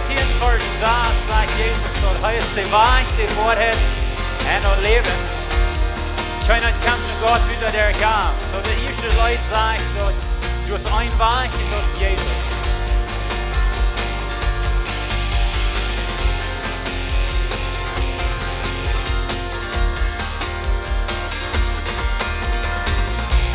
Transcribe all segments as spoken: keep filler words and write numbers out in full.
Tieen Varsch sas sajcht Jesus, daut hee es de Wajch, de Woarheit un daut Läwen. Kjeena kjemt no Gott buta derch am. Soo, daut ieeschte Leet sajcht, daut doa es een Wajch un daut es Jesus.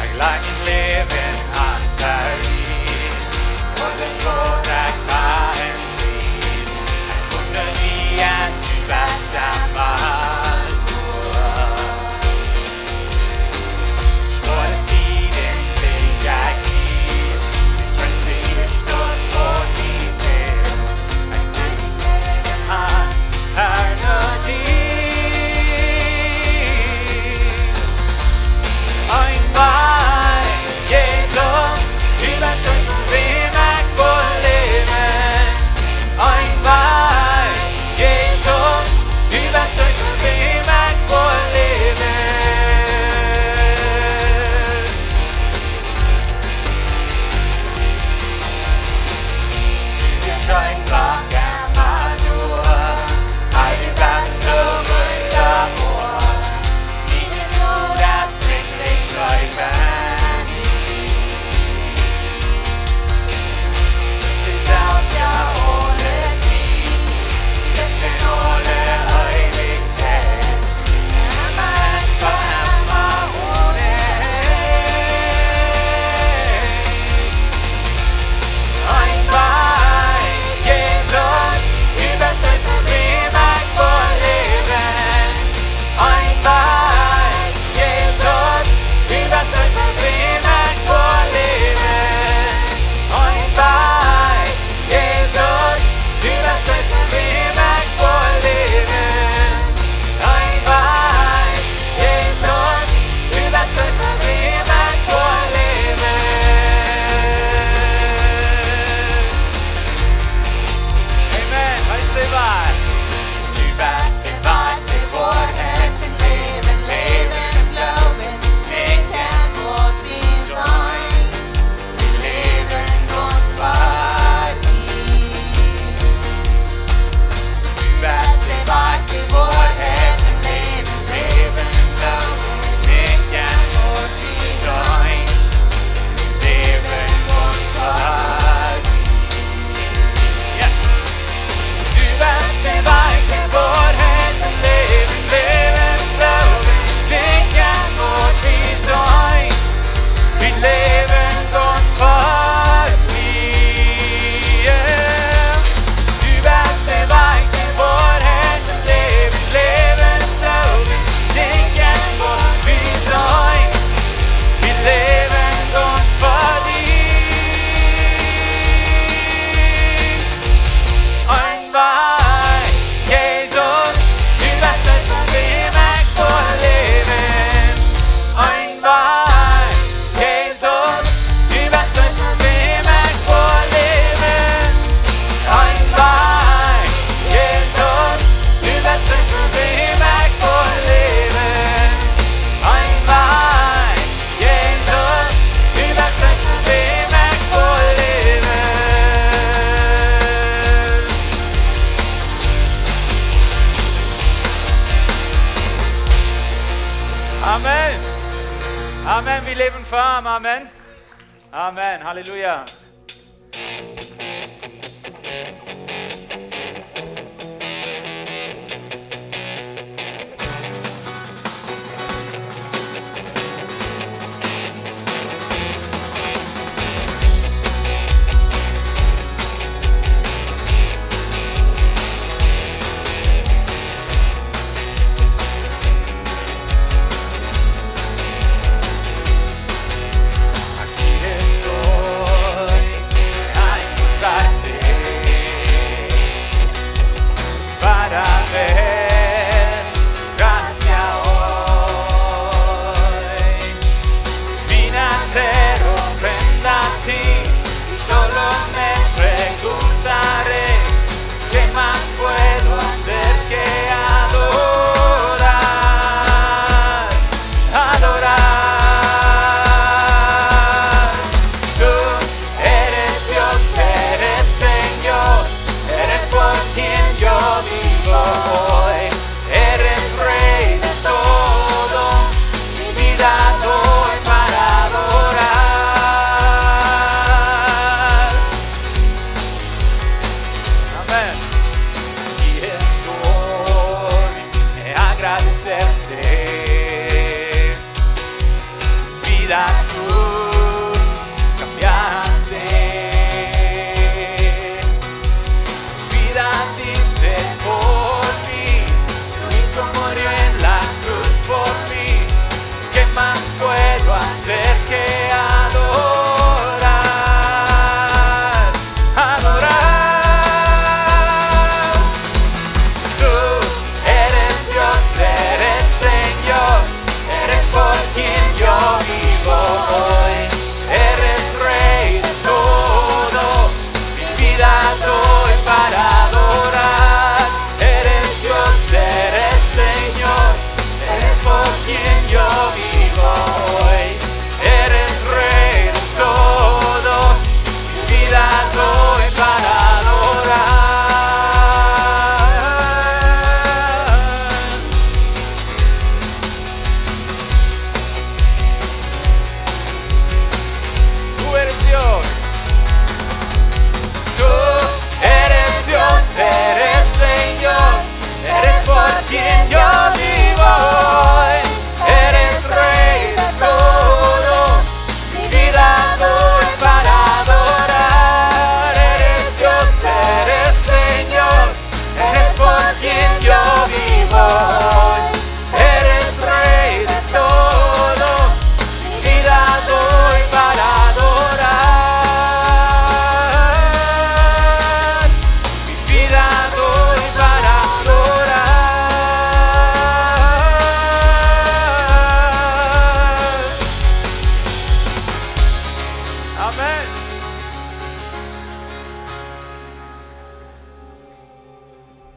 Ekj lach em Läwen aun Paris, un daut es goot, ekj lach em Sied. Ekj kunn nie aun die beste Mal. Amen. Hei es de Wajch. Du best de Wajch, de Woarheit, daut Läwen, Läwen, Gloowen, nich aun waut wie seenen. Wie läwen gaunz fa die. Du best de Wajch, de Woarheit, daut Läwen, Läwen, Gloowen, nich aun waut wie seenen. Wie läwen gaunz fa die. Ja. Du best de Wajch, de Woarheit, daut Läwen, Läwen, Gloowen, nich aun waut wie seenen. Wie läwen gaunz fa die. Du best de Wajch, de Woarheit, daut Läwen, Läwen, Gloowen, nich aun waut wie seenen. Wie läwen gaunz fa die. Een Wajch, Jesus, du best daut, fa wäm ekj well läwen. Een Wajch, Jesus, du best daut, fa wäm ekj well läwen. Een Wajch, Jesus, du best daut, fa wäm ekj well läwen. Een Wajch, Jesus, du best daut, fa wäm ekj well läwen. Amen. Amen. Wie läwen fa am. Amen. Amen. Halleluja.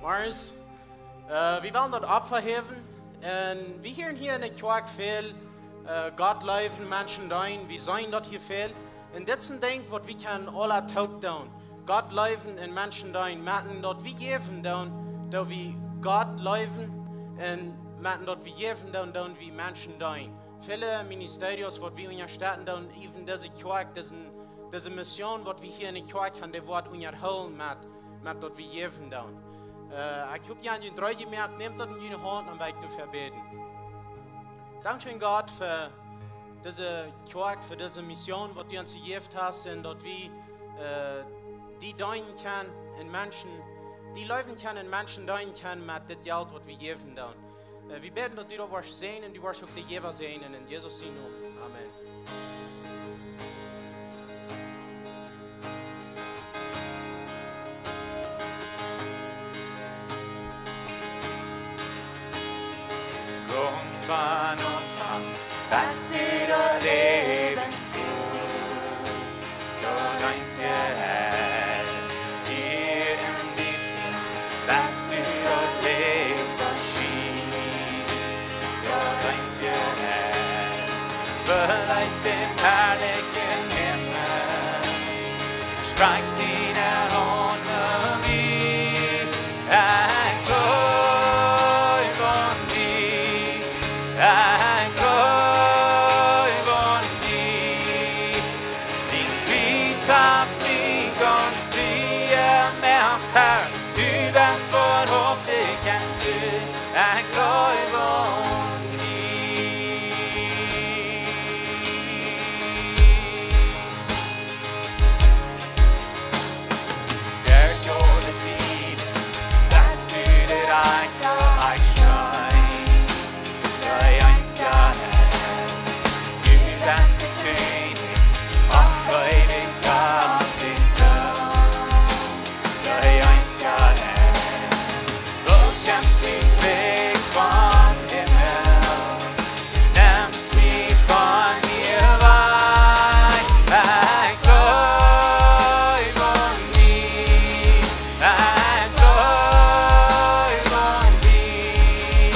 Morjes. Äh, wie wellen daut Opfa häwen. Un wie hieren hia enne Kjoakj väl, äh, Gott leewen, Menschen deenen. Wie seenen daut hia väl. Un dit es een Dinkj, waut wie kjennen aula toop doonen. Gott leewen un Menschen deenen. Met daut wie jäwen doonen, doo wie Gott leewen. Un met daut wie jäwen doonen, doo wie Menschen deenen. Väle Ministerios, waut wie unjastetten doonen, even dise Kjoakj, dise, dise Mission, waut wie hia enne Kjoakj haben, dee woat unjahoolen met, met daut wie jäwen doonen. Äh, ekj hop, jie haben june Dree jemoakt, nämt daut en june Haunt un woa ekj doafäa bäden. Dankscheen, Gott, fa dise Kjoakj, fa dise Mission, waut du ons jejäft hast, un daut wie, äh, die deenen kjennen un Menschen, die leewen kjennen un Menschen deenen kjennen met dit Jelt, waut wie jäwen doonen. Äh, wie bäden, daut du daut woascht säajnen un du woascht uk de Jäwa säajnen, en Jesus sienen Nomen. Amen. Gaunz von Aunfank best du daut Läwenswuat. Daut eensje Heil, hia em Diestren, best du daut Licht, waut schient. Daut eensje Heil, beleidst dän harlichen Himmel, strakjst diene Haunt no mie. Ekj gleew aun die, ekj gleew aun die. Dien Kjriez haft mie gaunz frie jemoakt, Herr. Du best woarhauftich un true. Ekj gleew aun die. Derch aule Tieden best du de rajchta Eichsteen. De eensja Herr, du best de Kjennich, opp eewich opp dän Troon. De eensja Herr, du kjemfst mie trigj vom Himmel, nemst mie von hia wajch. Ekj gleew aun die, ekj gleew aun die.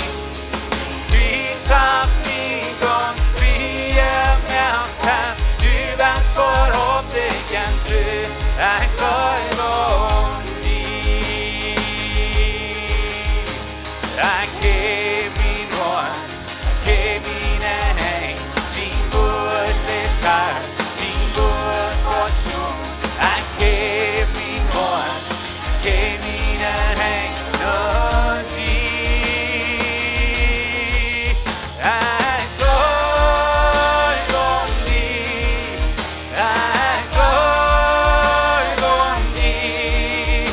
Dien Kjriez haft mie gaunz frie jemoakt, Herr. Du best woarhauftich un true. Ekj gleew aun die. Ekj häw mien Hoat, ekj häw miene Henj, dien Wuat leeft hia, dien Wuat woat stonen. Ekj häw mien Hoat, ekj häw miene Henj no die. Ekj gleew aun die, ekj gleew aun die.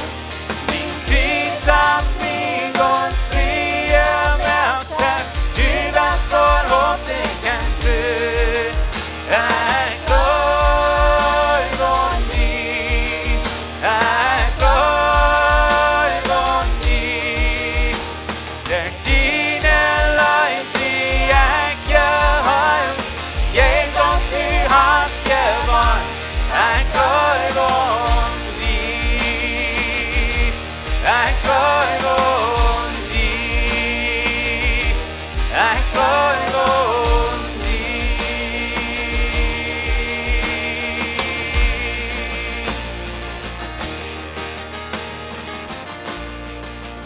Dien Kjriez haft mie gaunz frie jemoakt, Herr. Du best woarhauftich un true. Ekj gleew aun die, ekj gleew aun die. Derch diene Leew sie ekj jeheelt. Jesus, du hast jewonnen. Ekj gleew aun die. Ekj gleew aun die. Ekj gleew aun die.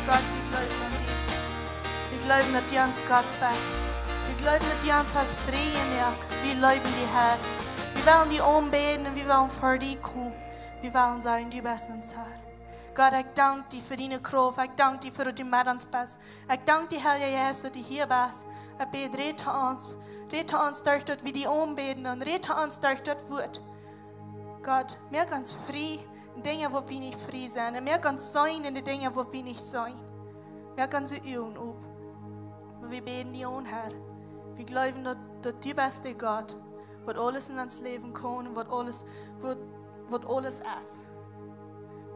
Gott, wie gleewen aun die. Wie gleewen, daut du ons Gott best. Wie gleewen, daut du ons hast frie jemoakt. Wie leewen die, Herr. Wie wellen die aunbäden un wie wellen ver die komen. Wie wellen sajen, du best ons Herr. Gott, ekj dank die fa diene Krauft. Ekj dank die fa daut du met ons best. Ekj dank die, Heilja Jeist, daut du hia best. Ekj bäd, räd to ons. Räd to ons derch daut wie die aunbäden un räd to ons derch daut Wuat. Gott, moak ons frie en Dinja, wua wie nich frie sent. Un moak ons seenen en de Dinja, wua wie nich seenen. Moak onse Uagen op. Oba wie bäden die aun, Herr. Wie gleewen, daut, daut du best de Gott, waut aules en ons Läwen kaun un waut aules, waut, waut aules es.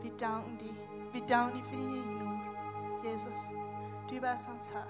Wie danken die. Wie danken die fa diene Jnod. Jesus, du best ons Herr.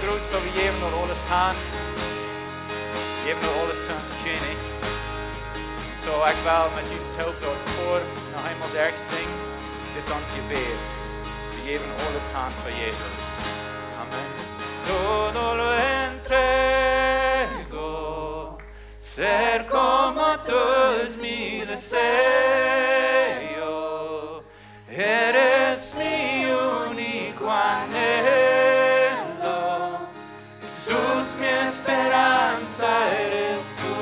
Groot, soo wie jäwen daut aules han. Wie jäwen daut aules to onsen Kjennich. Soo, ekj well met junt toop daut Chor noch eemol derch sinjen. Dit es ons Jebäd. Wie jäwen aules han fa Jesus. Amen. Todo lo entrego, ser como tú es mi deseo. Eres mi único anhelo, Jesús, mi esperanza eres tú.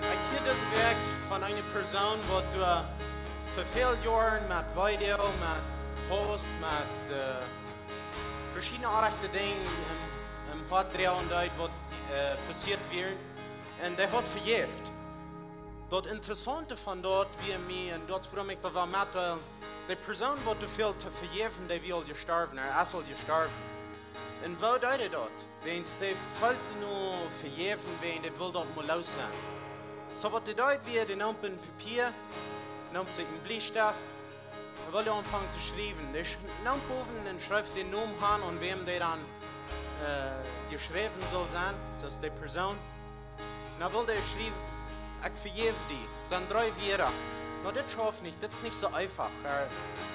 Ekj hia dise Wäakj von eene Persoon, waut doa fa väl Joaren met Weedoag, met Haus, met, äh, veschiedne onrajchte Dinja em, em Hoat droagen deed, waut, äh, passieet wieren. Un dee haud vejäft. Daut Interessaunte von daut wia mie, un daut es wuarom ekj daut well metdeelen, de Persoon, waut doa fäld to vejäwen, dee wia aul jestorwen, hee es aul jestorwen. Un woo deed hee daut? Wiels dee fäld nu vejäwen, wiels dee wull daut mol loos sennen. Soo waut dee deed, wia, dee neem een Papia, neem sikj een Bliestift, un wull aunfangen to schriewen. Dee sch-, neem bowen un schreef dän Nomen aun, aun wäm dee dan, äh, jeschräwen sull sennen, soo aus dee Persoon. Un dan wull dee schriewen: "Ekj vejäw die." Sent dree Wieed. Nu, dit schauft nich, dit es nich soo eefach. Äh,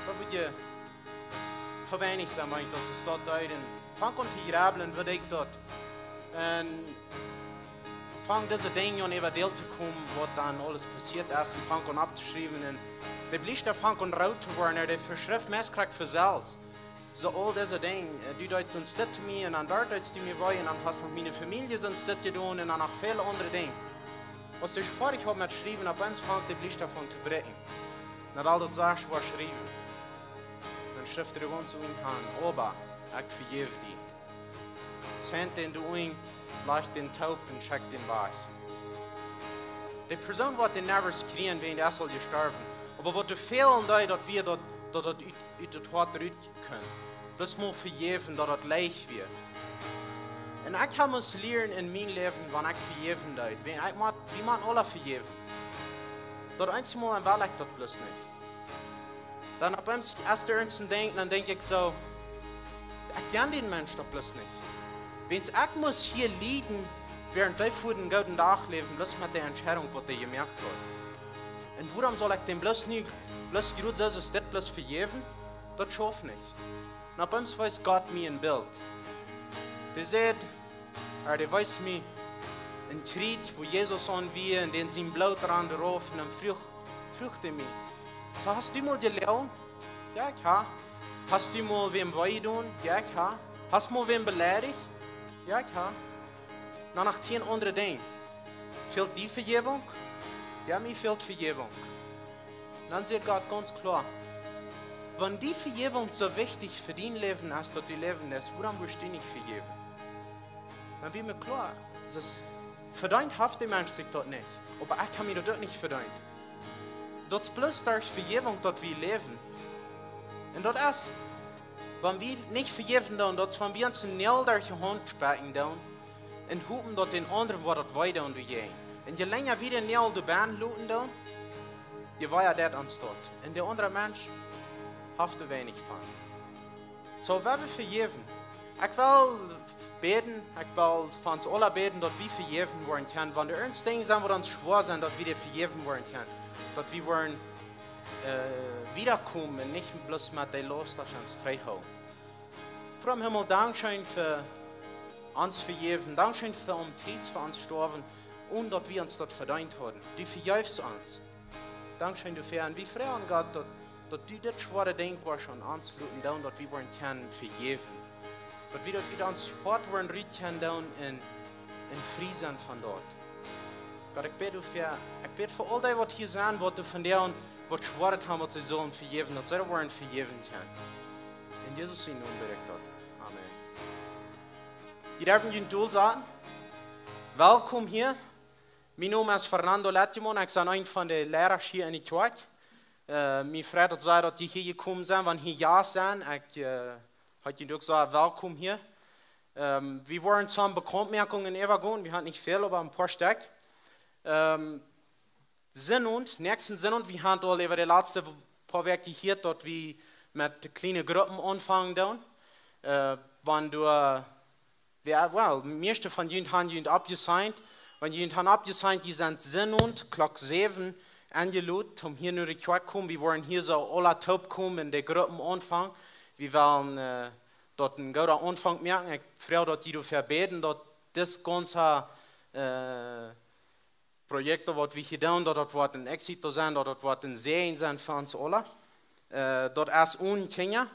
daut woat je to weinich sennen, wan ekj daut soo staut deed. Un funk aun to jreblen, waut ekj daut. Un funk dise Dinja aun äwa däl to komen, waut dan aules passieet es, un funk aun opptoschriewen. Un de Bliestift funk aun root to woaren, un dee veschreef meist krakjt von selfst. Soo aul dise Dinja, äh, du deetst soont dit to mie, un dan doa deetst du mie wee, un dan hast noch miene Famielje soont dit jedonen, un dan noch väl aundre Dinja. Aus ekj foadich wia met schriewen, opp eemol funk de Bliestift aun to bräakjen. Na, well daut soo schwoa schriewen. Dan schreef hee gaunz unjen aun: "Oba, ekj vejäw die." Sent dän doa unjen, lajcht dän toop un schekjt dän wajch. De Persoon woat dän never kjrieen, wiels dee es aul jestorwen. Oba waut doa fälen deed, daut wia daut, daut, daut ut, ut daut Hoat rut kunn. Daut mott vejäwen, daut daut leicht wia. Un ekj hab must lieren en mien Läwen, wan ekj vejäwen deed. Wiels ekj mott, wie motten aule vejäwen. Daut eensje Mol, dan well ekj daut bloos nich. Dan opp eemol, aus ekj doaraun denkj, dan denkj ekj soo: "Ekj kjan dän Mensch doch bloos nich. Wiels ekj must hia lieden, wäarent dee fa dän gooden Dach läwen, bloos met de Entscheidunk, waut dee jemoakt haud. Un wuarom saul ekj dän bloos nu, bloos jrod soo aus dit bloos vejäwen? Daut schauft nich." Un opp eemol wiest Gott mie een Bilt. Dee sajcht, ooda dee wiest mie een Kjriez, wua Jesus aun wia, un dän sien Bloot rand rauf, un dan fruach, fruach hee mie: "Soo, hast du mol jeloagen?" "Jo, ekj hab." "Hast du mol wäm wee jedonen?" "Jo, ekj hab." "Hast mol wäm beleidicht?" "Jo, ekj hab." "Na, noch tieen aundre Dinja. Fält die Vejäwunk?" "Jo, mie fält Vejäwunk." Dan sajcht Gott gaunz kloa: "Wan die Vejäwunk soo wichtich fa dien Läwen es, daut du läwen deist, wuarom woascht du nich vejäwen?" Dan wia mie kloa, daut vedeent haft de Mensch sikj daut nich. Oba ekj hab mie daut uk nich vedeent. Daut es bloos derch Vejäwunk, daut wie läwen. Un daut es, wan wie nich vejäwen doonen, daut es, wan wie ons een Näajel derch de Haunt stekjen doonen un hopen, daut dän aundren woat daut wee doonen doajäajen. Un je lenja wie dän Näajel doabennen loten doonen, je wea deit ons daut. Un de aundra Mensch haft doa weinich von. Soo, wie wellen vejäwen. Ekj well bäden, ekj well fa ons aula bäden, daut wie vejäwen woaren kjennen. Wan doa irjent Dinja sent, waut ons schwoa sent, daut wie dee vejäwen woaren kjennen. Daut wie woaren, äh, wieda komen un nich bloos met de Laust aun ons trigjhoolen. Voda em Himmel, dankscheen fa ons vejäwen. Dankscheen fa aum Kjriez fa ons stoawen, onen daut wie ons daut vedeent hauden. Du vejeefst ons. Dankscheen doafäa. Un wie froagen, Gott, daut, daut du dit schwoare Dinkj woascht aun ons loten doonen, daut wie woaren kjennen vejäwen. Daut wie daut ut ons Hoat woaren rut kjennen doonen un, un frie sennen von daut. Gott, ekj bäd doafäa, ekj bäd fa aul dee, waut hia sent, waut doa vondoag waut schwoa haben, waut see sullen vejäwen, daut see daut woaren vejäwen kjennen. En Jesus sienen Nomen bäd ekj daut. Amen. Jie derwen junt dolsaten. Welkom hia. Mien Nomen es Fernando Letjeman, ekj sie eent von de Liera hia enne Kjoakj. Äh, mie freit daut sea, daut jie hia jekomen sent, wan jie hia sent. Ekj, äh, heet junt uk sea welkom hia. Ähm, wie woaren some Bekauntmoakungen äwagonen, wie haben nich väl, oba een poa Stekj. Ähm, Sindach, näakjsten Sindach, wie haben aul äwa de latste poa Wäakj jehieet, daut wie met de kjliene Gruppen aunfangen doonen. Äh, wan du, ja, well, mieeschte von junt haben junt aufgesigned. Wan junt haben aufgesigned, dee sent Sindach, Klock säwen, enjelot, om hia no de Kjoakj komen. Wie woaren hia soo aula toopkomen un de Gruppen aunfangen. Wie wellen, äh, daut een gooda Aunfank moaken. Ekj froag daut jie doafäa bäden, daut dit gaunze, äh, Projekt, waut wie hia doonen, daut daut woat een éxito sennen, daut daut woat een Säajen sennen fa ons aula. Äh, daut es onen Kjinja.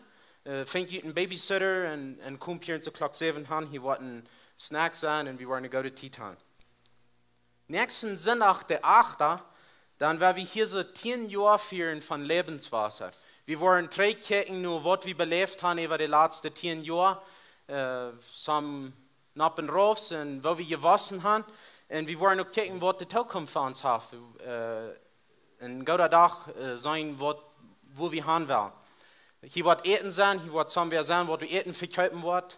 Äh, finjt junt een Babysitter un, un komt hia enne Klock säwen han. Hia woat een Snack sennen un wie woaren eene goode Tiet han. Näakjsten Sindach, de achte, dan woa wie hia soo tieen Joa fieren von Lebenswasser. Wie woaren trigjkjikjen no waut wie beläft haben äwa de latste tieen Joa. Äh, some Ups and Downs un woo wie jewossen haben. Un wie woaren uk kjikjen waut de Tookunft fa ons haft. Äh, een gooda Dach, äh, sennen waut, wua wie han wellen. Hia woat Äten sennen, hia woat somewhere sennen waut wie Äten vekjeepen woaren.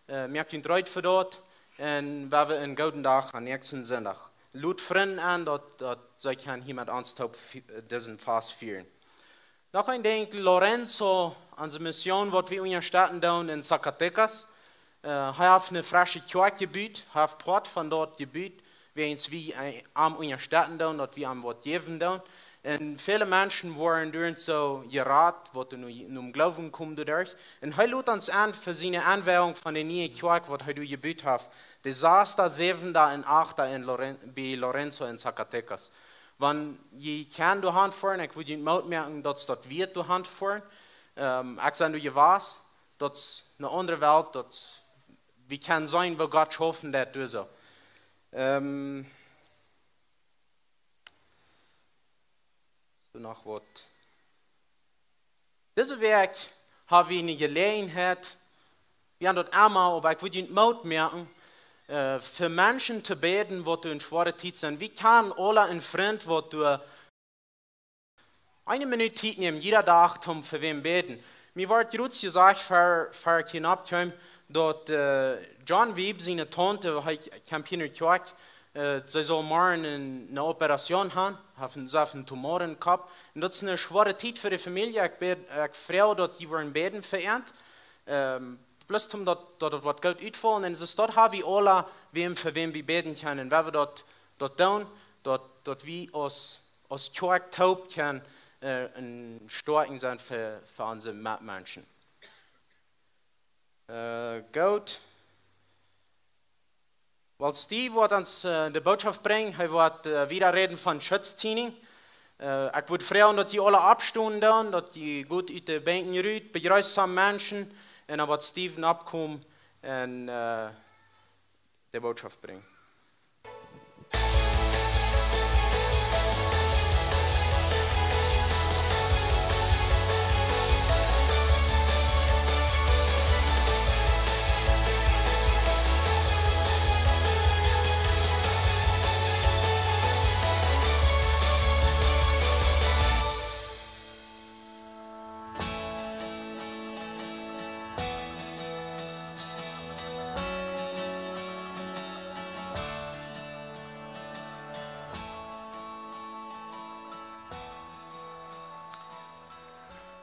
Äh, moakt junt reed fa daut. Un wie haben een gooden Dach aum näakjsten Sindach. Lot Frind aun daut, daut see kjennen hia met ons toop fi-, äh, disen Fast fieren. Noch een Dinkj, Lorenzo, onse Mission, waut wie unjastetten doonen en Zacatecas. Äh, hee haft eene fresche Kjoakj jebut, hee haft Poat von daut jebut, wäajen wie, äh, am unjastetten doonen, daut wie am waut jäwen doonen. Un väle Menschen woaren doaderch soo jerat, waut no, nom Gloowen komen doaderch. Un hee lot ons aun fa siene Enweiunk von de niee Kjoakj, waut hee doa jebut haft. De sasta, säwenda un achta en Loren-, bie Lorenzo en Zacatecas. Wan jie kjennen doa han foaren, ekj wudd junt Moot moaken, daut daut wieet doa han foaren. Ähm, ekj sie doa jewast, daut es eene aundre Welt, daut wie kjennen seenen woo Gott schaufen deit doa soo. Ähm, soo noch waut. Dise Wäakj haben wie eene Jeläajenheit, wie haben daut emma, oba ekj wudd junt Moot moaken, äh, fa Menschen to bäden, waut doa en schwoare Tiet sent. Wie kjennen aula een Frint, waut doa eene Minut Tiet nämen, jieda Dach, om fa wäm bäden. Mie wort jrod jesajcht, ver, ver ekj hia nopp kjeem, daut, äh, John Wiebe siene Taunte, hee kjemt hia no de Kjoakj, äh, see saul morjen eene, eene Operation haben, haft een, haft een Tumor em Kopp. Un daut es eene schwoare Tiet fa de Famielje. Ekj bäd, ekj froag daut jie woaren bäden fa an. Ähm, bloos om daut, daut daut woat goot utfaulen. Un soo daut haben wie aula, wäm fa wäm wie bäden kjennen. Un wan wie daut, daut doonen, daut, daut wie aus, aus Kjoakj toop kjennen, äh, eene Stoakjunk sennen fa, fa onse Metmenschen. Äh, goot. Well, Steve woat ons, äh, de Bootschoft brinjen. Hee woat, äh, wieda räden von Schutztraining. Äh, ekj wudd froagen, daut jie aula oppstonen doonen, daut jie goot ut de Benkj rut, bejreesst some Menschen, un dan woat Steve nopp komen un, äh, de Bootschoft brinjen.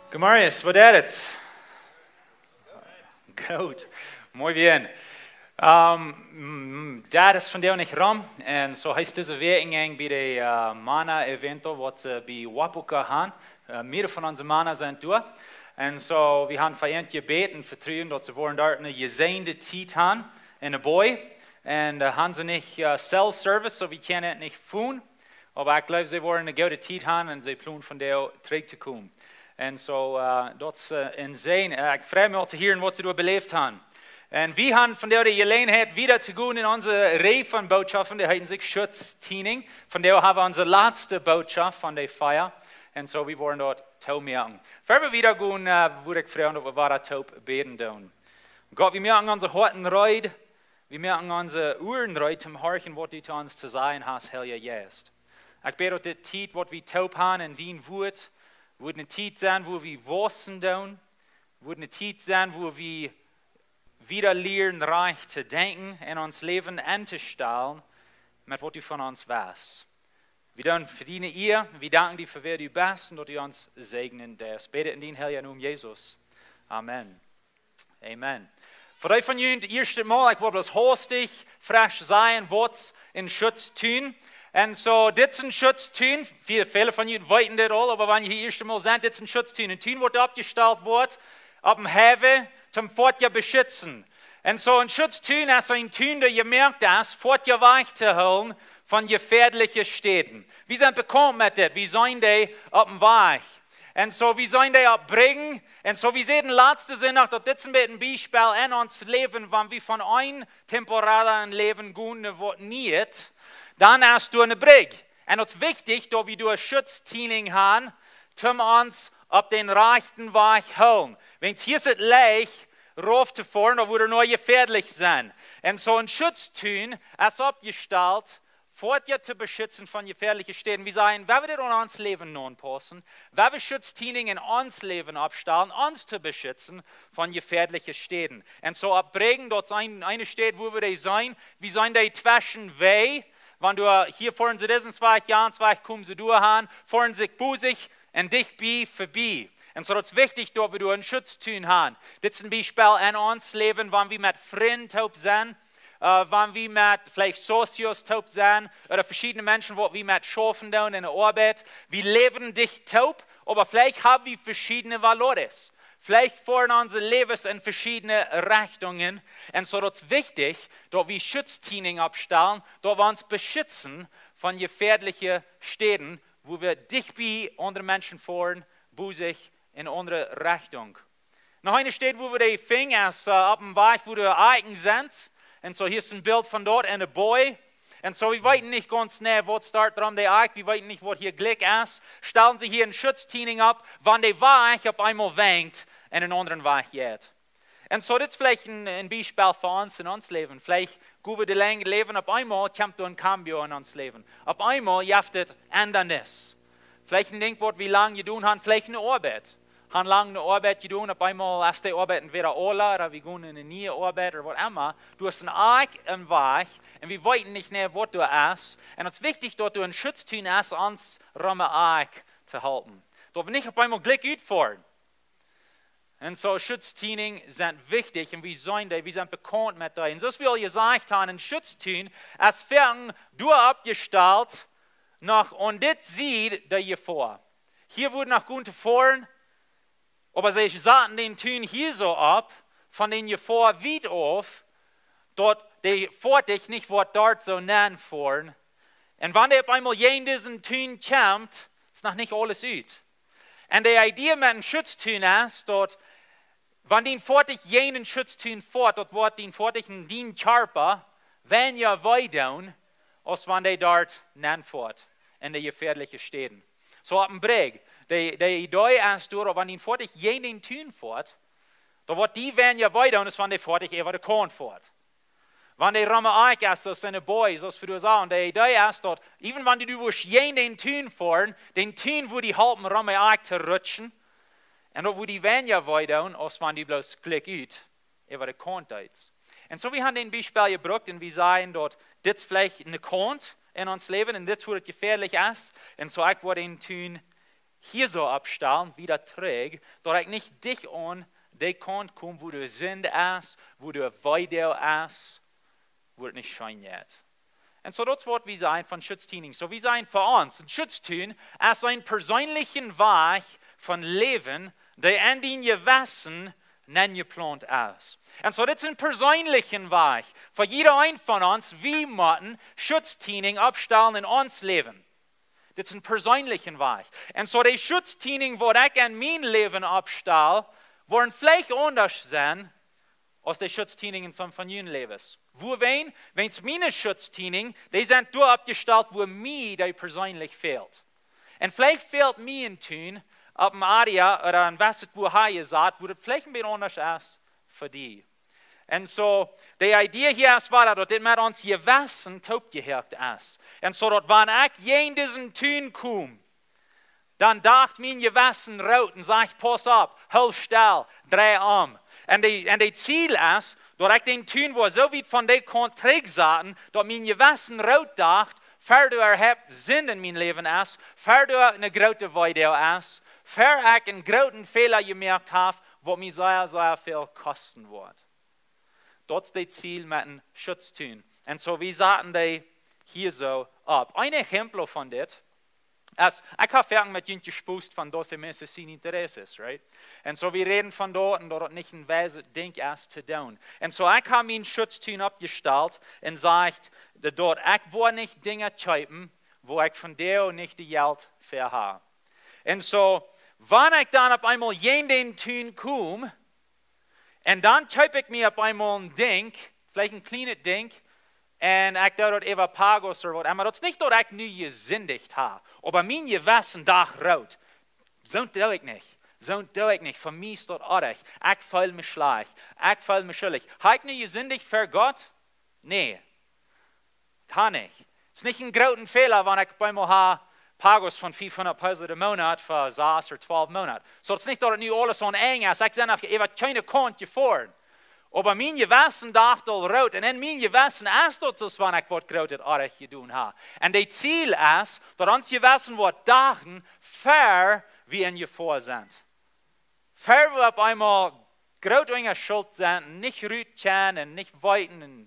Gemarius, woo jeit et? Goot. Muy bien. Ähm, mm, Dad es vondoag nich rom. Un soo hee es dise Wäakj enjegonen bie de, äh, Mana-Evento, waut see bie Wapuka haben. Äh, mearere von onse Mana sent doa. Un soo, wie haben fa an jebäden un vetruen, daut see woaren doa eene jesäajende Tiet haben en de Boy. Un, äh, haben see nich, äh, Cell Service, soo wie kjennen et nich phone. Oba ekj jleew, see woaren eene goode Tiet haben un see plonen vondoag trigj to komen. Un soo, äh, daut es, äh, een Säajen. Äh, ekj frei mie aul to hieren, waut see doa beläft haben. Un wie haben vondoag de Jeläajenheit wieda to gonen en onse Reaj von Bootschoften, dee heet sikj Schutztraining. Vondoag haben wie onse latste Bootschoft von de Fia. Un soo, wie woaren doa toop moaken. Ver wie wieda gonen, äh, wudd ekj froagen, daut wie wada toop bäden doonen. Gott, wie moaken onse Hoaten reed. Wie moaken onse Uaren reed, om to horchen, waut du to ons to sajen hast, Heilja Jeist. Ekj bäd, daut dise Tiet, waut wie toop haben en dien Wuat, woat eene Tiet sennen, wua wie waussen doonen, woat eene Tiet sennen, wua wie wieda lieren, rajcht to denkjen un ons Läwen aunstalen met waut du von ons west. Wie danken fa diene Ea, wie danken die fa wäa du best un daut du ons säajnen deist. Bäd en dien heiljen Nomen, Jesus. Amen. Amen. Fa dee von junt daut ieeschte Mol, ekj wull bloos haustich, fresch sajen, waut een Schutztun. Un soo, dit es een Schutztun. Väl, väle von junt weeten dit aul, oba wan jie hia daut ieeschte Mol sent, dit es een Schutztun. Een Tun waut oppjestalt woat, opp een Highway, toom Foatieja beschutzen. Un soo een Schutztun es een Tun, dee jemoakt es, Foatieja wajch to hoolen von jefäadliche Städen. Wie sent bekaunt met dit, wie seenen dee opp dän Wajch. Un soo, wie seenen dee opp Brigjen. Un soo, wie säden latste Sindach, daut dit es een bät een Biespel en ons Läwen, wan wie von een temporada Läwen gonen no waut Nieet, dan es doa ne Brigj. Un daut es wichtich, daut wie doa Schutztiening han, toom ons opp dän rajchten Wajch hoolen. Wiels hia es et leicht, rauf to foaren, dan woat et noch jefäadlich sennen. Un soo een Schutztun es oppjestalt, Foatieja to beschutzen von jefäadliche Städen. Wie sajen, wan wie dit en ons Läwen aunpaussen, wan wie Schutztiening en ons Läwen oppstalen, ons to beschutzen von jefäadliche Städen. Un soo opp Brigjen, daut es een, eene Städ, wua wie dee seenen, wie seenen dee tweschen Wäaj, wan du hia foaren see disen Wajch, jana Wajch, komen see doa han, foaren see bosich un dicht bie vebie. Un soo daut es wichtich, daut wie doa een Schutztun han. Dit es een Biespel en ons Läwen, wan wie met Frind toop sent, äh, wan wie met veleicht socios toop sent, ooda veschiedne Menschen, waut wie met schaufen doonen en de Oabeit. Wie läwen dicht toop, oba veleicht hab wie veschiedne valores. Veleicht foaren onse Läwes en veschiedne Rechtungen. Un soo daut es wichtich, daut wie Schutztiening oppstalen, daut wie ons beschutzen von jefäadliche Städen, wua wie dicht bie aundre Menschen foaren, bosich en aundre Rechtunk. Noch eene Städ, wua wie dee finjen, es, äh, opp dän Wajch, wua de Akjen sent. Un soo, hia es een Bilt von doa en de Boaj. Un soo, wie weeten nich gaunz jeneiw, waut doa rom de Akj, wie weeten nich, waut hia jlikj es. Stalen see hia een Schutztiening opp, wan de Wajch opp eemol wenkjt un een aundren Wajch jeit. Un soo, dit es veleicht een, een Biespel fa ons en ons Läwen. Veleicht, wua wie de Lenj läwen, opp eemol kjemt doa een cambio en ons Läwen. Opp eemol jeft et Endanis. Veleicht een Dinkj, waut wie lang jedonen han, veleicht eene Oabeit. Han lang eene Oabeit jedonen, opp eemol es dee Oabeit entwäda aula, ooda wie gonen en eene niee Oabeit, ooda waut emma. Du hast een Akj, een Wajch, un wie weeten nich jeneiw, waut doa es. Un et es wichtich, daut du een Schutztiening hast, ons rom de Akj to halpen. Daut wie nich opp eemol jlikj utfoaren. Un soo Schutztiening sent wichtich un wie seenen dee, wie sent bekaunt met dee. Un soo aus wie aul jesajcht han, een Schutztun es foaken doa oppjestalt, noch aun dit Sied de Jefoa. Hia woat noch goot jefoaren, oba see saten dän Tun hia soo opp, von dän Jefoa wiet auf, daut de Foatich nich woat doa soo nenn foaren. Un wan dee opp eemol jäajen disen Tun kjemt, es noch nich aules ut. Un de Idee met een Schutztun es, daut wan dien Foatich jäajen een Schutztun foat, daut woat dien Foatich un dien Kjarpa weinja wee doonen, aus wan dee doa nenn foat en de jefäadliche Städen. Soo opp dän Brigj, de, de Idee es doa, wan dien Foatich jäajen dän Tun foat, daut woat die weinja wee doonen, aus wan de Foatich äwa de Kaunt foat. Wan dee rom de Akj es, daut sent de Boaj, soo aus wie doa sajen, de Idee es daut, even wan du, du woascht jäajen dän Tun foaren, dän Tun woat die halpen rom de Akj to rutschen, un daut woat die weinja wee doonen, aus wan du bloos jlikj ut äwa de Kaunt deetst. Un soo, wie han dän Biespel jebrukt un wie sajen daut dit veleicht ne Kaunt en ons Läwen un dit wua et jefäadlich es. Un soo, ekj woa dän Tun hia soo oppstalen, wieda trigj, daut ekj nich dicht aun de Kaunt kom, wua de Sind es, wua de Weedoag es, wua et nich scheen jeit. Un soo, daut es waut wie sajen von Schutztiening. Soo, wie sajen fa ons, een Schutztun es een perseenlichen Wajch von Läwen, dee en dien Jewessen nenjeplaunt es. Un soo, dit es een perseenlichen Wajch. Fa jieda een von ons, wie motten Schutztiening oppstalen en ons Läwen. Dit es een perseenlichen Wajch. Un soo, de Schutztiening, waut ekj en mien Läwen oppstal, woaren veleicht aundasch sennen, aus de Schutztiening en soone von june Läwes. Wuarom? Wiels miene Schutztiening, dee sent doa oppjestalt, wua mie dee perseenlich fält. Un veleicht fält mie een Tun opp een Area ooda een Wesset, wua hee jesat, wua et veleicht een bät aundasch es fa die. Un soo, de Idee hia es wada, daut dit met ons Jewessen toopjehoakt es. Un soo daut wan ekj jäajen disen Tun kom, dan docht mien Jewessen root un sajcht: "Pauss opp, hool stell, drei om." Un de, un de Ziel es, daut ekj dän Tun woa soo wiet von de Kaunt trigjsaten, daut mien Jewessen root docht, ver doa äwahaupt Sind en mien Läwen es, ver doa eene groote Weedoag es, ver ekj eenen grooten Fäla jemoakt hab, waut mie sea, sea väl kosten woat. Daut es daut Ziel met een Schutztun. Un soo, wie saten dee hia soo opp. Een Exempel von dit es, ekj hab foaken met junt jesproaken von doce meses sin intereses, right? Un soo, wie räden von daut un daut et nich een weiset Dinkj es to doonen. Un soo, ekj hab mienen Schutztun oppjestalt un sajcht, daut ekj woa nich Dinja kjeepen, wua ekj vondoag nich daut Jelt fa hab. Un soo, wan ekj dan opp eemol jäajen dän Tun kom, un dan kjeep ekj mie opp eemol een Dinkj, veleicht een kjlienet Dinkj, un ekj doo daut äwa pagos ooda waut emma. Daut es nich, daut ekj nu jesindicht hab, oba mien Jewessen sajcht root. Soo doo ekj nich. Soo doo ekj nich. Fa mie es daut oajch. Ekj feel mie schlajcht. Ekj feel mie schuldich. Hab ekj nu jesindicht ver Gott? Nä. Hab nich. Es nich een grooten Fäla, wan ekj opp eemol hab pagos von fiefhundat Peso dän Moonat fa sas ooda twalf Moonat. Soo, daut es nich, daut et nu aules aun Enj es. Ekj sie noch äwa kjeene Kaunt jefoaren. Oba mien Jewessen sajcht aul root. Un en mien Jewessen es daut soo, aus wan ekj waut grootet oajch jedonen hab. Un daut Ziel es, daut ons Jewessen woat sajen, ver wie en Jefoa sent. Ver wie opp eemol groot unja Schult sent, nich rut kjennen, nich weeten, un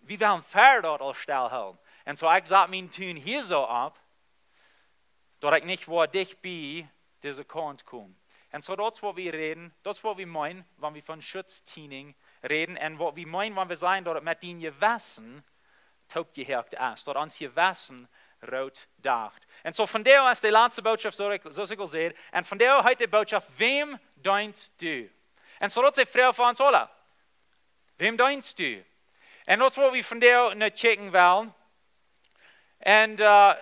wie wellen ver daut aul stell hoolen. Un soo, ekj sat mienen Tun hia soo opp, daut ekj nich woa dicht bie dise Kaunt komen. Un soo, daut es waut wie räden, daut es waut wie meenen, wan wie von Schutztun räden, un waut wie meenen, wan wie sajen, daut et met dien Jewessen toopjehoakt es, daut ons Jewessen root sajcht. Un soo, vondoag es de latste Botschaft, soo ekj, soo aus ekj aul säd, un vondoag heet de Botschaft, wäm deenst du? Un soo, daut es de Froag fa ons aula. Wäm deenst du? Un daut es waut wie vondoag no kjikjen wellen. Un, äh,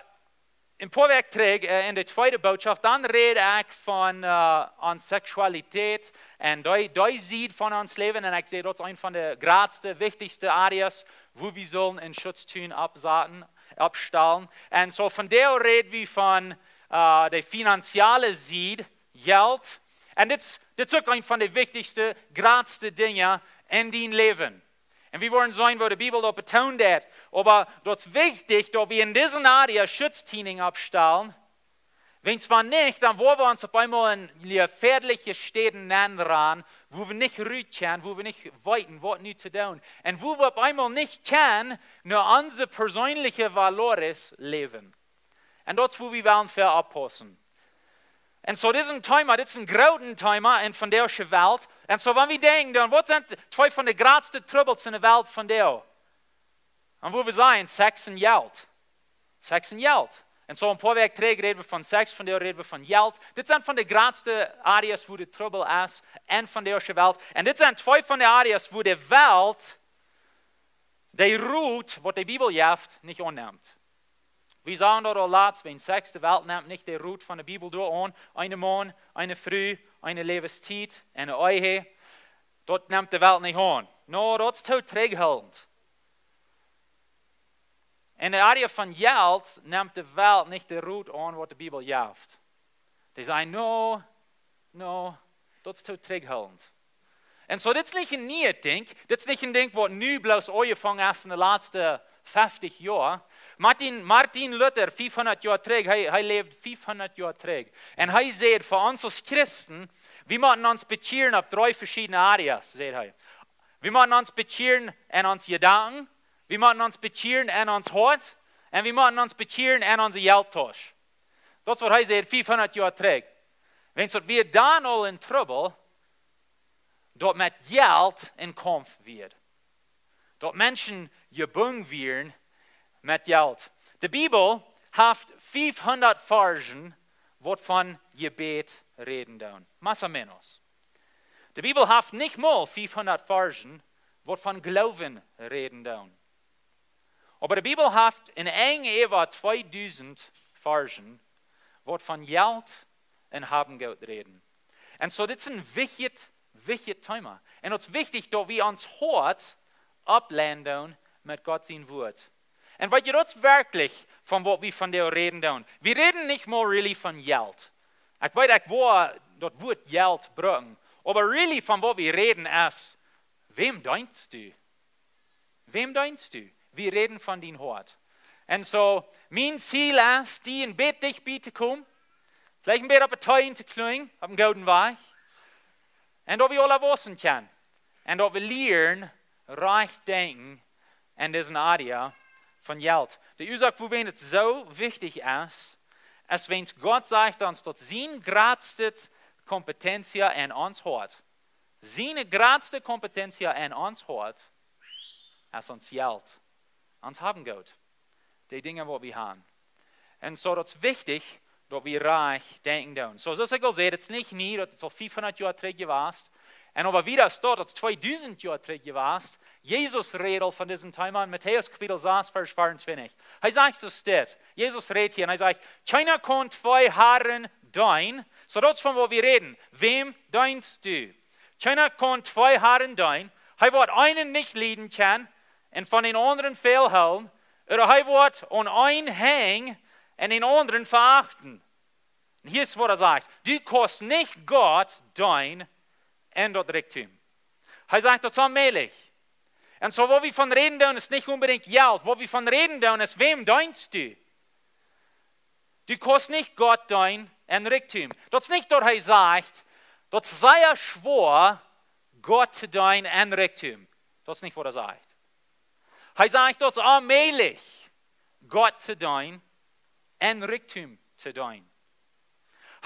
een poa Wäakj trigj, äh, en de tweede Botschaft, dan räd ekj von, äh, ons Seksualität un dee, dee Sied von ons Läwen. Un ekj säd, daut es eent von de jratste, wichtichste Areas, wua wie sellen een Schutztun oppsaten, oppstalen. Un soo, vondoag räd wie von, äh, de finanzielle Sied, Jelt. Un dit es, dit es uk eent von de wichtichste, jratste Dinja en dien Läwen. Un wie woaren seenen, woo de Bibel daut betoont haft. Oba daut es wichtich, daut wie en dise Area Schutztun oppstalen. Wan wie nich, dan woa wie ons opp eemol en jefäadelje Städen nenrannen, wua wie nich rut kjennen, wua wie nich weeten, waut nu to doonen. Un wua wie opp eemol nich kjennen no onse perseenelje valores läwen. Un daut es, wua wie wellen fa oppaussen. Un soo, dit es een Thema, dit es een grootet Thema en vondoagsche Welt. Un soo, wan wie denkjen, dan, waut sent twee von de jratste Trubbels en de Welt vondoag? Un wua wie sajen, Sex un Jelt. Sex un Jelt. Un soo, een poa Wäakj trigj räd wie von Sex, vondoag räd wie von Jelt. Dit sent von de jratste Areas, wua de Trubbel es en vondoagsche Welt. Un dit sent twee von de Areas, wua de Welt de Rot, waut de Bibel jeft, nich aunnemt. Wie sagen daut aul latst, wan Sex, de Welt nemt nich de Rot von de Bibel doa aun. Een Maun, eene Fru, eene Läwenstiet, eene Ehe. Daut nemt de Welt nich aun. No, daut es too trigjhoolent. En de Area von Jelt nemt de Welt nich de Rot aun, waut de Bibel jeft. Dee sajen, no, no, daut es too trigjhoolent. Un soo, dit es nich een nieet Dinkj. Dit es nich een Dinkj, waut nu bloos aunjefongen es en de latste feftig Joa. Martin, Martin Luther, fiefhundat Joa trigj, hee, hee läwd fiefhundat Joa trigj. Un hee säd, fa ons aus Christen, wie motten ons bekjieren opp dree veschiedne Areas, säd hee. Wie motten ons bekjieren en ons Jedanken, wie motten ons bekjieren en ons Hoat, un wie motten ons bekjieren en onse Jelttausch. Daut es waut hee säd, fiefhundat Joa trigj. Wan daut wia dan aul en Trubbel, daut met Jelt een Kaumf wia. Daut Menschen jebungen wieren met Jelt. De Bibel haft fiefhundat Varzen, waut von Jebäd räden doonen. Más o menos. De Bibel haft nich mol fiefhundat Varzen, waut von Gloowen räden doonen. Oba de Bibel haft en enj äwa tweedusent Varzen, waut von Jelt un Haben Jelt räden. Un soo, dit es een wichtjet, wichtjet Thema. Un daut es wichtich, daut wie ons Hoat oppleiden doonen met Gott sien Wuat. Un weet jie, daut es werkjlich von waut wie vondoag räden doonen. Wie räden nich mol really von Jelt. Ekj weet, ekj woa daut Wuat Jelt brucken. Oba really von waut wie räden es, wäm deenst du? Wäm deenst du? Wie räden von dien Hoat. Un soo, mien Ziel es, die een bät dicht bie to komen, veleicht een bät oppe Teenen to kjrieen, opp eenen gooden Wajch. Un daut wie aula wausen kjennen. Un daut wie lieren, rajcht denkjen en dise Area von Jelt. De Uasoak, wuarom daut soo wichtich es, es wiels Gott sajcht ons, daut sien jratstet competencia en ons Hoat, sien jratste competencia en ons Hoat, es ons Jelt, ons Haben Goot, de Dinja waut wie haben. Un soo, daut es wichtich, daut wie rajcht denkjen doonen. Soo, soo aus ekj aul säd, daut es nich nie, daut es aul fiefhundat Joa trigj jewast. Un oba wada es daut, daut es tweedusent Joa trigj jewast. Jesus rät aul von disen Thema en Matäus Kapitel sas, Varsch veeauntwintich. Hee sajcht soo dit. Jesus rät hia un hee sajcht: "Kjeena kaun twee Harren deenen." Soo, daut es von waut wie räden. Wäm deenst du? "Kjeena kaun twee Harren deenen. Hee woat eenen nich lieden kjennen un von dän aundren väl hoolen, ooda hee woat aun eenen henjen un dän aundren veachten." Un hia es waut hee sajcht: "Du kaust nich Gott deenen un daut Rikjdom." Hee sajcht, daut es onmäajlich. Un soo, waut wie von räden doonen, es nich onbedinjt Jelt. Waut wie von räden doonen, es: wäm deenst du? Du kaust nich Gott deenen un Rikjdom. Daut es nich daut hee sajcht, daut es sea schwoa, Gott to deenen un Rikjdom. Daut es nich waut hee sajcht. Hee sajcht, daut es onmäajlich, Gott to deenen un Rikjdom to deenen.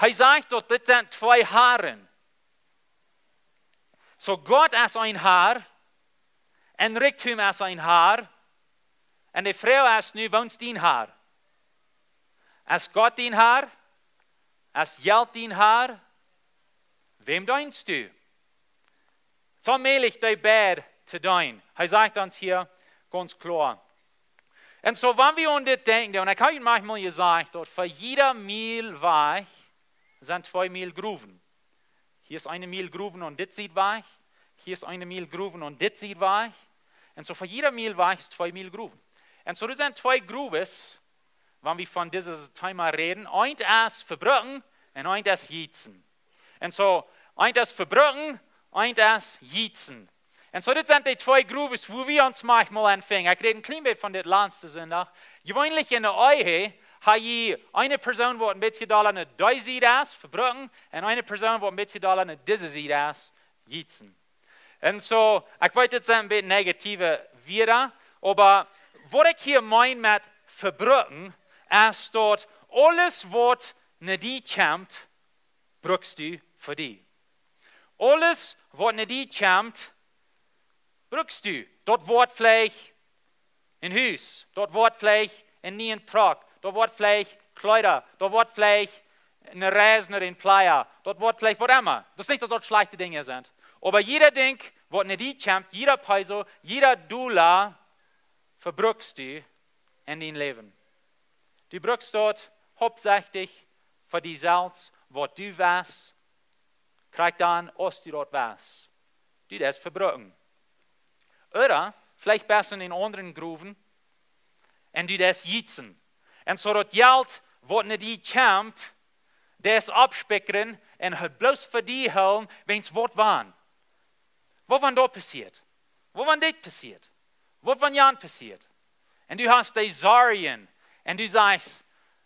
Hee sajcht, daut dit sent twee Harren. Soo, Gott es een Har un Rikjdom es een Har. Un de Froag es nu: Wäa es dien Har? Es Gott dien Har? Es Jelt dien Har? Wäm deenst du? Soo, mäajlich dee beid to deenen. Hee sajcht ons hia gaunz kloa. Un soo, wan wie aun dit denkjen, un ekj hab junt mol jesajcht, daut fa jieda Miel Wajch sent twee Miel Growen. Hia es eene Miel Growen aun dit Sied Wajch, hia es eene Miel Growen aun dit Sied Wajch. Un soo, fa jieda Miel Wajch es twee Miel Growen. Un soo, doa sent twee Growen, wan wie von dit Thema räden. Eent es vebruken un eent es jietzen. Un soo, eent es vebruken, eent es jietzen. Un soo, dit sent dee twee Growen, wua wie ons mol aunfangen. Ekj räd een kjlien bät von dit latste Sindach. Jeweenlich en de Ehe hab jie eene Persoon, waut een bät dolla no dee Sied es, vebruken, un eene Persoon, waut een bät dolla no dise Sied es, jietzen. Un soo, ekj weet, dit sent een bät negative Wieed, oba waut ekj hia meen met vebruken, es daut aules, waut no die kjemt, brukst du fa die. Aules, waut no die kjemt, brukst du. Daut woat veleicht een Hus, daut woat veleicht een nieen Truck, daut woat veleicht Kjleeda, daut woat veleicht eene Reis no dän Playa, daut woat veleicht waut emma. Daut es nich, daut daut schlajchte Dinja sent. Oba jieda Dinkj, waut no die kjemt, jieda Peso, jieda Dolla, vebrukst du en dien Läwen. Du brukst daut hauptsächlich fa die selfst, waut du west, krakjt dan, aus du daut west. Du deist vebruken. Ooda veleicht best du en een aundren Growen un du deist jietzen. Un soo daut Jelt, waut no die kjemt, deist oppspikjren un hee bloos fa die hoolen, wäajens waut wan. Waut wan daut passieet? Waut wan dit passieet? Waut wan jant passieet? Un du hast dee Sorjen un du sajchst: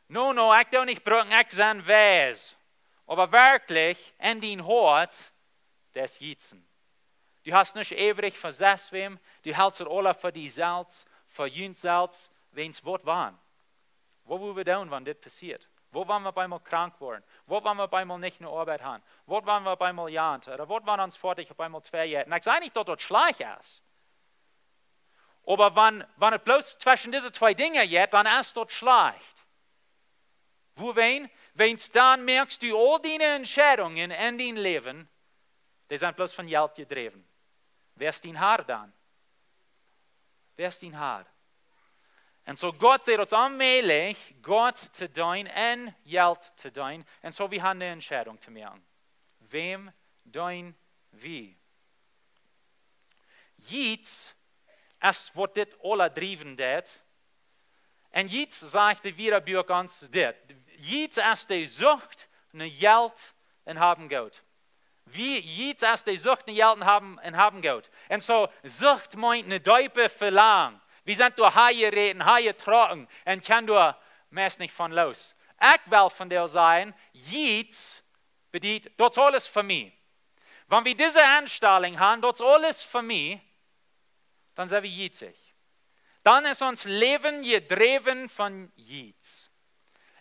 "No, no, ekj doo nich bruken, ekj sie wies." Oba werkjlich, en dien Hoat, daut es jietzen. Du hast nuscht äwrich fa sest wäm, du helst daut aula fa die selfst, fa junt selfst, wäajens waut wan. Waut wudden wie doonen, wan dit passieet? Waut, wan wie opp eemol krank woaren? Waut, wan wie opp eemol nich no Oabeit gonen? Waut, wan wie opp eemol janten? Ooda waut, wan ons Foatich opp eemol twei jeit? Un ekj saj nich, daut daut schlajcht es. Oba wan, wan et bloos tweschen dise twee Dinja jeit, dan es daut schlajcht. Wuarom? Wäajens dan moakst du aul diene Entscheidungen en dien Läwen, dee sent bloos von Jelt jedräwen. Wäa es dien Har dan? Wäa es dien Har? Un soo Gott sajcht, daut es onmäajlich, Gott to deenen un Jelt to deenen. Un soo wie haben eene Entscheidung to moaken. Wäm deenen wie? Jiets es, waut dit aula driewen deit. Un Jiets, sajcht de Wieed Buak ons dit. Jiets es de Sucht no Jelt un Haben Goot. Wie, Jiets es de Sucht no Jelt un Haben, un Haben Goot. Un soo, Sucht meent een deepa Velangen. Wie sent doa hia jeräten, hia jetrocken un kjennen doa meist nich von loos. Ekj well von die sajen, jiets bediet, daut es aules fa mie. Wan wie dise Enstalunk haben, daut es aules fa mie, dan sent wie jietsich. Dan es ons Läwen jedräwen von jiets.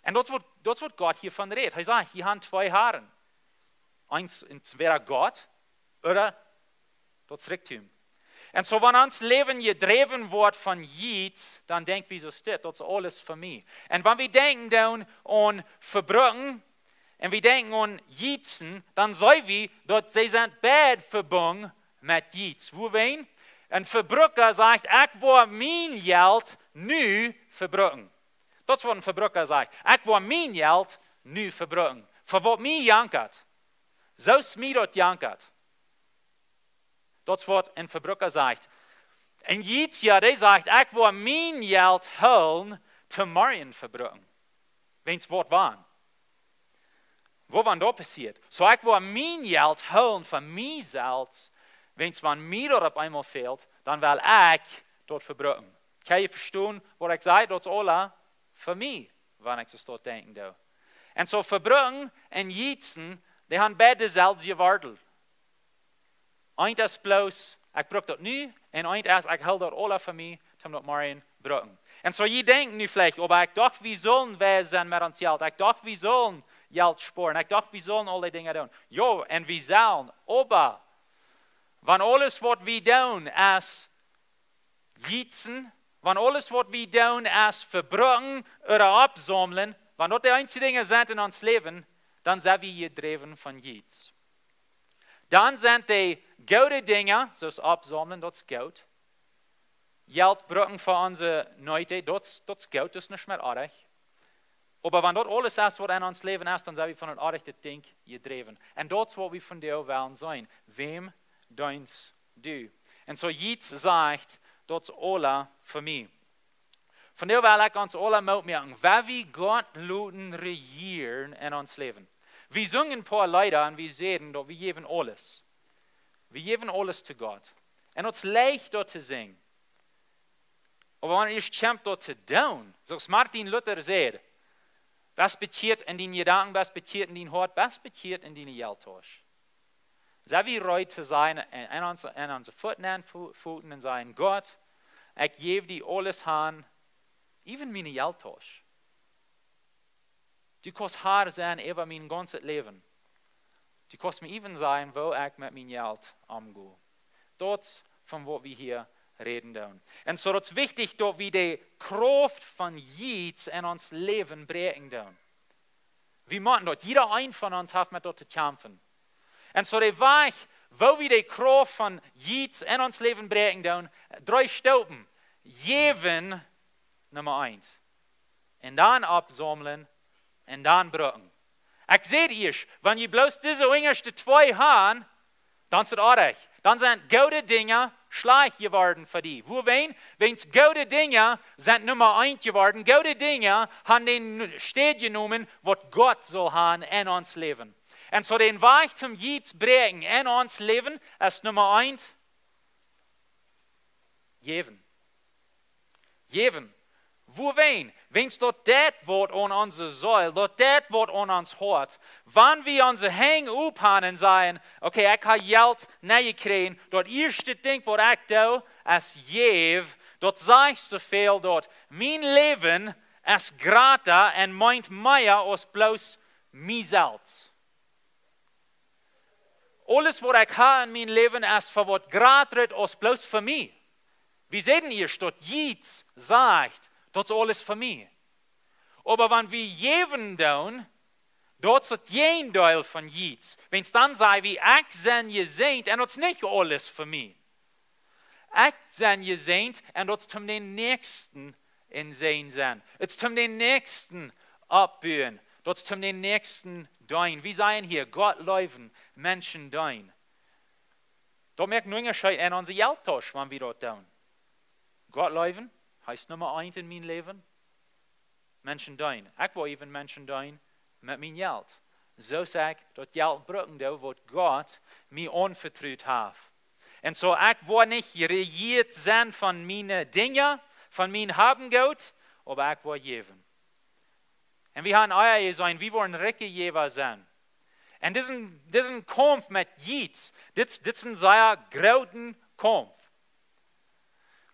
Un daut es waut, daut es waut Gott hia von rät. Hee sajcht, jie haben twee Harren. Eent, entweder Gott ooda daut Rikjdom. Un soo, wan ons Läwen jedräwen woat von jiets, dan denkj wie soo, dit, daut es aules fa mie. Un wan wie denkjen dan aun vebrucken un wie denkjen aun jietzen, dan seenen wie, daut see sent beid vebungen met jiets. Wuarom? Een Vebrucka sajcht, ekj woa mien Jelt nu vebrucken. Daut es waut een Vebrucka sajcht. Ekj woa mien Jelt nu vebrucken. Fa waut mie jankat. Soo aus mie daut jankat. Daut es waut een Vebrucka sajcht. Een Jietsja, dee sajcht, ekj woa mien Jelt hoolen toom morjen vebrucken. Wan waut woat. Waut wan daut passieet. Soo ekj woa mien Jelt hoolen fa mie selfst. Wan wan mie daut opp eemol fält, dan well ekj daut vebrucken. Kjenn jie vestonen waut ekj saj? Daut es aules fa mie, wan ekj soo denkjen doo. Un soo vebrucken un jietzen, dee haben beid deeselwje Wurzel. Eent es bloos, ekj bruck daut nu, un eent es, ekj hool daut aules fa mie, toom daut morjen brucken. Un soo jie denkjen nu veleicht, oba ekj docht, wie sullen wies sennen met ons Jelt. Ekj docht, wie sullen Jelt spoaren. Ekj docht, wie sullen aul dee Dinja doonen. Jo, un wie sellen, oba wan aules waut wie doonen es jietzen, wan aules waut wie doonen es vebrucken ooda oppsaumlen, wan daut dee eensje Dinja sent en ons Läwen, dan sent wie jedräwen von jiets. Dan sent dee goode Dinja, soo aus oppsaumlen, daut es goot. Jelt brucken fa onse Needs, daut es, daut es goot, daut es nuscht met oajch. Oba wan daut aules es waut en ons Läwen es, dan sent wie von een oajchet Dinkj jedräwen. Un daut es waut wie von die wellen seenen. Wäm deenscht du? Un soo jiets sajcht, daut es aules fa mie. Von die well ekj ons aula Moot moaken, wan wie Gott loten rejieren en ons Läwen. Wie sungen een poa Leeda un wie säden daut wie jäwen aules. Wie jäwen aules to Gott. Un ons leicht daut to sinjen. Oba wan et kjemt daut to doonen, soo aus Martin Luther säd, best bekjieet en diene Jedanken, best bekjieet en dien Hoat, best bekjieet en diene Jelttausch. Sent wie reed to sennen en, en ons, en onse Foten aunfo-, foten un sajen, Gott, ekj jäw die aules han, even miene Jelttausch. Du kaust Har sennen äwa mien gaunzet Läwen. Du kaust mie even sajen, woo ekj met mien Jelt omgo. Daut es von waut wie hia räden doonen. Un soo daut es wichtich daut wie de Krauft von jiets en ons Läwen bräakjen doonen. Wie motten daut, jieda een von ons haft met daut to kjamfen. Un soo de Wajch, woo wie de Krauft von jiets en ons Läwen bräakjen doonen, dree Stopen. Jäwen, Numma eent. Un dan oppsaumlen, un dan brucken. Ekj säd ieescht, wan jie bloos dise unjaschte twee han, dan es et oajch. Dan sent goode Dinja schlajcht jeworden fa die. Wuarom? Wiels goode Dinja sent Numma eent jeworden. Goode Dinja han dän Städ jenomen waut Gott saul han en ons Läwen. Un soo dän Wajch toom jiets bräakjen en ons Läwen es Numma eent. Jäwen. Jäwen. Wuarom? Wiels daut deit waut aun onse Seel, daut deit waut aun ons Hoat. Wan wie onse Henj opphoolen un sajen, okay, ekj hab Jelt nenjekjräajen, daut ieeschte Dinkj waut ekj doo, es jäw, daut sajcht soo väl daut mien Läwen es jrata un meent mea aus bloos mie selfst. Aules waut ekj hab en mien Läwen es fa waut jratret aus bloos fa mie. Wie säden ieescht daut jiets sajcht, daut es aules fa mie. Oba wan wie jäwen doonen, daut es daut Jäajendeel von jiets. Wiels dan saj wie, ekj sie jesäajent un daut es nich aules fa mie. Ekj sie jesäajent un daut es toom dän Näakjsten en Säajen sennen. Daut es toom dän Näakjsten oppbuen. Daut es toom dän Näakjsten deenen. Wie sajen hia, Gott leewen, Menschen deenen. Daut moakt een Unjascheet en onse Jelttausch, wan wie daut doonen. Gott leewen, hee es Numma eent en mien Läwen. Menschen deenen. Ekj well even Menschen deenen met mien Jelt. Soo aus ekj daut Jelt brucken doo waut Gott mie aunvetrut haft. Un soo ekj woa nich rejieet sennen von miene Dinja, von mien Haben Gott, oba ekj woa jäwen. Un wie haben ea jeseenen, wie woaren rikje Jäwa sennen. Un disen, disen Kaumf met Jeets, dit, dit es een sea grooten Kaumf.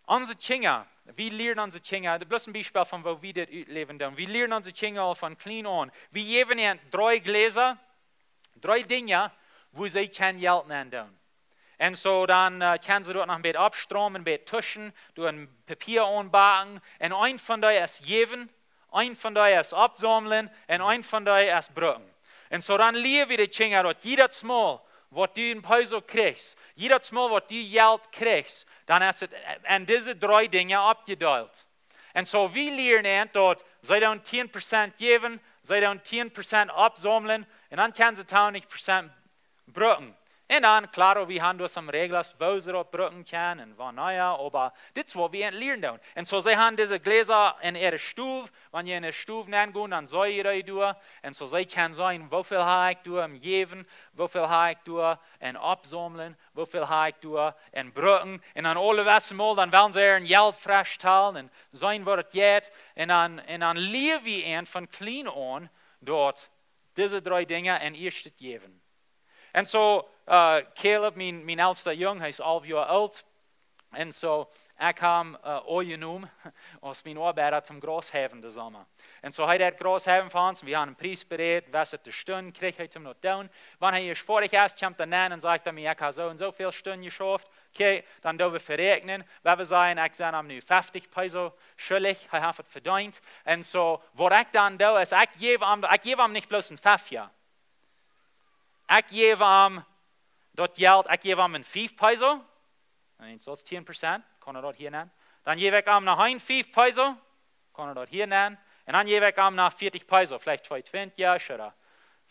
Onse Kjinja, wie lieren onse Kjinja, dit es bloos een Biespel von woo wie dit utläwen doonen. Wie lieren onse Kjinja aul von kjlien aun. Wie jäwen an dree Jläsa, dree Dinja, wua see kjennen Jelt nenn doonen. Un soo dan, äh, kjennen see doa noch een bät aufstroomen, een bät tuschen, doa een Papia aunbacken. Un eent von dee es jäwen, eent von dee es aufsaumlen un eent von dee es brucken. Un soo dan lieren wie de Kjinja daut jiedet Mol, waut du een Peso kjrichst, jiedet Mol, waut du Jelt kjrichst, dan es et en dise dree Dinja oppjedeelt. Un soo wie lieren an daut see dan tieen Prozent jäwen, see dan tieen Prozent aufsaumlen un dan kjennen see twintich Prozent brucken. Un dan, klaro, wie haben doa some Regeln, woo see daut brucken kjennen un wanea, oba dit es waut wie an lieren doonen. Un soo see haben dise Jläsa en äare Stow, wan jie en de Stow nenn gonen, dan seenen jie dee doa. Un soo see kjennen seenen, woo väl hab ekj doa aum jäwen, woo väl hab ekj doa aum aufsaumlen, woo väl hab ekj doa aum brucken. Un dan aule wesse Mol, dan wellen see äa Jelt faststalen un seenen, woo daut jeit. Un dan, un dan lieren wie an von kjlien aun daut dise dree Dinja en ieescht jäwen. Un soo, äh, Caleb, mien, mien elsta Jung, hee es alf Joa oolt. Un soo, ekj hab am, äh, aunjenomen aus mien Oabeida toom Gras heien disen Somma. Un soo, hee deed Gras heien fa ons, un wie haben een Pries berät, woo väl de Stund kjrieech hee toom daut doonen. Wan hee ieescht foadich es, kjemt hee dan nenn un sajcht dan mie: "Ekj hab soo un soo väl Stunden jeschauft." Okay, dan doo wie veräakjnen. Woo wie sajen, ekj sie am nu feftig Peso schuldich, hee haft et vedeent. Un soo, waut ekj dan doo, es, ekj jäw am, ekj jäw am nich bloos een Fefja. Ekj jäw am daut Jelt, ekj jäw am een fief Peso. Un daut es tieen Prozent, kaun hee daut hia nämen. Dan jäw ekj am noch een fief Peso, kaun hee daut hia nämen. Un dan jäw ekj am noch vieetich Peso, veleicht twee twintjich ooda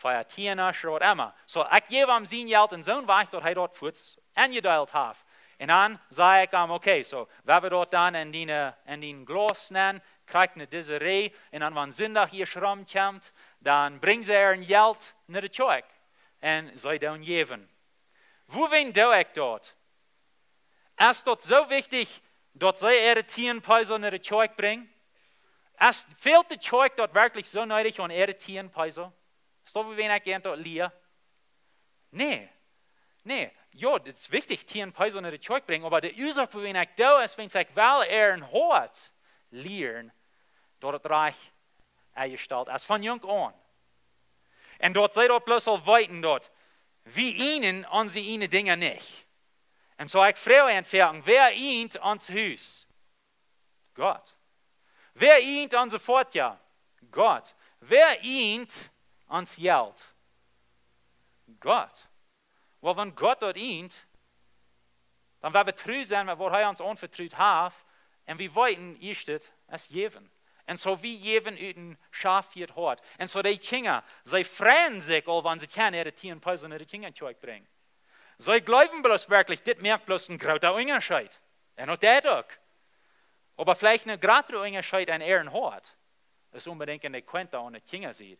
twee tienasch ooda waut emma. Soo, ekj jäw am sien Jelt en soon Wajch, daut hee daut fuaz enjedeelt haft. Un dan saj ekj am: "Okay, soo, woo wie daut dan en dien, en dien Glas nämen, kjrichst du dise Ree, un dan, wan Sindach ieescht romkjemt, dan brinjst du äa Jelt no de Kjoakj." Un see doonen jäwen. Wuarom doo ekj daut? Es daut soo wichtich, daut see äare tieen Peso no de Kjoakj brinjen? Es, fält de Kjoakj daut werkjlich soo needich aun äare tieen Peso? Es daut, wuarom ekj an daut lia? Nä. Nä. Jo, et es wichtich, tieen Peso no de Kjoakj brinjen, oba de Uasoak, wuarom ekj doo, es, wiels ekj well äa Hoat lieren, daut et rajcht enjestalt es von junk aun. Un daut see daut bloos aul weeten, daut wie ieejnen onse ieejne Dinja nich. Un soo ekj froag an foaken: "Wäa ieejent ons Hus?" Gott. "Wäa ieejent onse Foatieja?" Gott. "Wäa ieejent ons Jelt?" Gott. Well, wan Gott daut ieejent, dan woa wie tru sennen met waut hee ons aunvetrut haft, un wie weeten, ieescht es jäwen. Un soo wie jäwen ut een schaftjet Hoat. Un soo de Kjinja, see freien sikj aul, wan see kjennen äare tieen Peso no de Kjinjakjoakj brinjen. See jleewen bloos werkjlich, dit moakt bloos een groota Unjascheet. Un daut deit uk. Oba veleicht een jratra Unjascheet en äa Hoat es onbedinjt en de Kuenta aun de Kjinja sitt.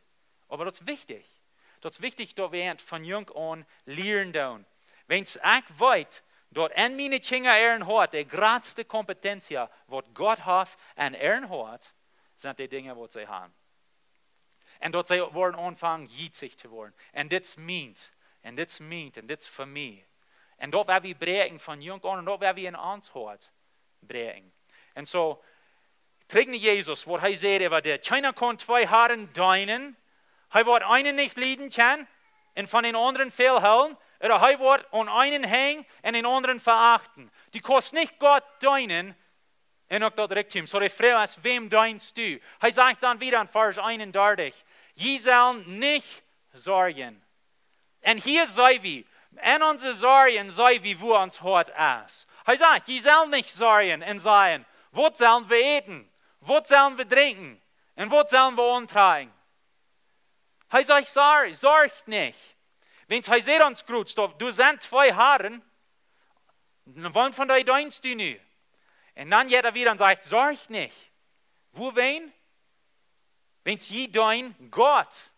Oba daut es wichtich. Daut es wichtich, daut wie et von junk aun lieren doonen. Wiels ekj weet, daut en miene Kjinja äa Hoat, de jratste competencia, waut Gott haft en äa Hoat, sent de Dinja, waut see haben. Un daut see woaren aunfangen, jietsich to woaren. Un dit es mient, un dit es mient, un dit es fa mie. Un daut woa wie bräakjen von junk aun, un daut woa wie en ons Hoat bräakjen. Un soo, trigj no Jesus, waut hee säd äwa dit: "Kjeena kaun twee Harn deenen. Hee woat eenen nich lieden kjennen un von dän aundren väl hoolen, ooda hee woat aun eenen henjen un dän aundren veachten. Du kaust nich Gott deenen un uk daut Rikjdom." Soo de Froag es: "Wäm deenst du?" Hee sajcht dan wada en Varsch eenundartich: "Jie sellen nich sorjen." Un hia seenen wie, en onse Sorjen seenen wie, woo ons Hoat es. Hee sajcht: "Jie sellen nich sorjen un sajen: Waut sellen wie äten? Waut sellen wie drinkjen? Un waut sellen wie auntrakjen?" Hee sajcht: "Sorj, sorj nich." Wiels hee sajcht ons krakjt, doa sent twee Harn, un wäm von dee deenst du nu? Un dan jeit hee wada un sajcht: "Sorj nich." Wuarom? Wiels jie deenen Gott.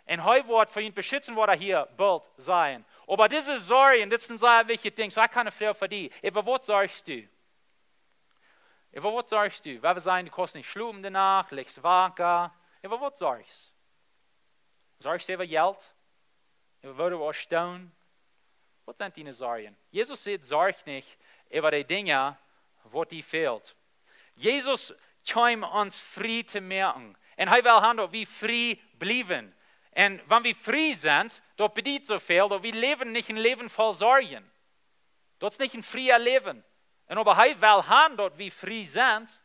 Un hee woat fa junt beschitzen, woat hee hia boolt sennen. Oba dise Sorjen, dit es een sea wichtjet Dinkj. Soo, ekj hab eene Froag fa die. Äwa waut sorjst du? Äwa waut sorchst du? Wie sajen, du kaust nich schlopen de Nacht, lichst waka. Äwa waut sorchst? Sorchst du äwa Jelt? Äwa woo du woascht stonen? Waut sent diene Sorjen? Jesus sajcht, sorj nich äwa de Dinja, waut die fält. Jesus kjeem ons frie to moaken. Un hee well han, daut wie frie bliewen. Un wan wie frie sent, daut bediet soo väl, daut wie läwen nich een Läwen voll Sorjen. Daut es nich een frie Läwen. Un oba hee well han, daut wie frie sent.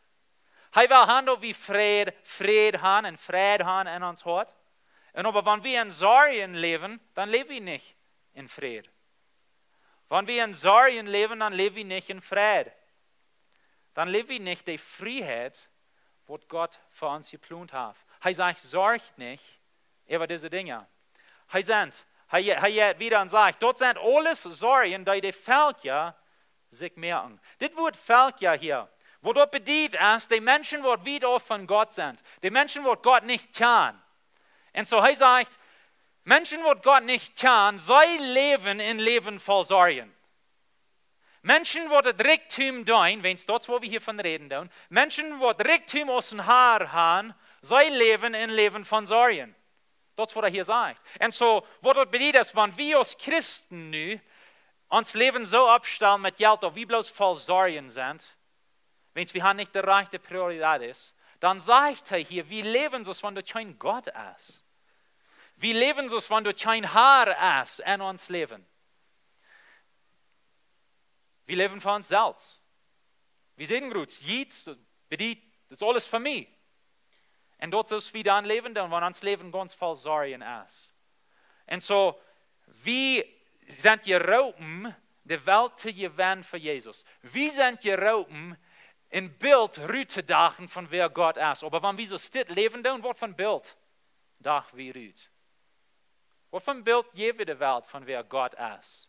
Hee well han, daut wie Fräd, Fräd han un Fräd han en ons Hoat. Un oba wan wie en Sorjen läwen, dan läw wie nich en Fräd. Wan wie en Sorjen läwen, dan läw wie nich en Fräd. Dan läw wie nich de Frieheit, waut Gott fa ons jeplont haft. Hee sajcht, sorj nich äwa dise Dinja. Hee sajcht, hee, hee jeit wieda un sajcht, daut sent aules Sorjen, dee de Velkja sikj moaken. Dit Wuat Velkja hia, waut daut bediet es, de Menschen, waut wiet auf von Gott sent, de Menschen, waut Gott nich kjanen. Un soo hee sajcht, Menschen, waut Gott nich kjanen, see läwen een Läwen voll Sorjen. Menschen, waut daut Rikjdom deenen, wiels daut es, wua wie hia von räden doonen, Menschen, waut Rikjdom aus een Har han, see läwen een Läwen von Sorjen. Daut es, waut hee hia sajcht. Un soo, waut daut bediet es, wan wie aus Christen nu ons Läwen soo oppstalen met Jelt, daut wie bloos voll Sorjen sent, wiels wie han nich de rajchte Prioridades, dan sajcht hee hia, wie läwen soo aus wan doa kjeen Gott es. Wie läwen soo aus wan doa kjeen Har es en ons Läwen. Wie läwen fa ons selfst. Wie sajen, jrod, jieda, daut bediet, daut es aules fa mie. Un daut es, woo wie dan läwen doonen, wan ons Läwen gaunz voll Sorjen es. Un soo, wie sent jeroopen, de Welt to jewennen fa Jesus. Wie sent jeroopen, een Bilt rut to dachen von wäa Gott es. Oba wan wie soo stell läwen doonen, waut fa een Bilt dach wie rut? Waut fa een Bilt jäw wie de Welt von wäa Gott es?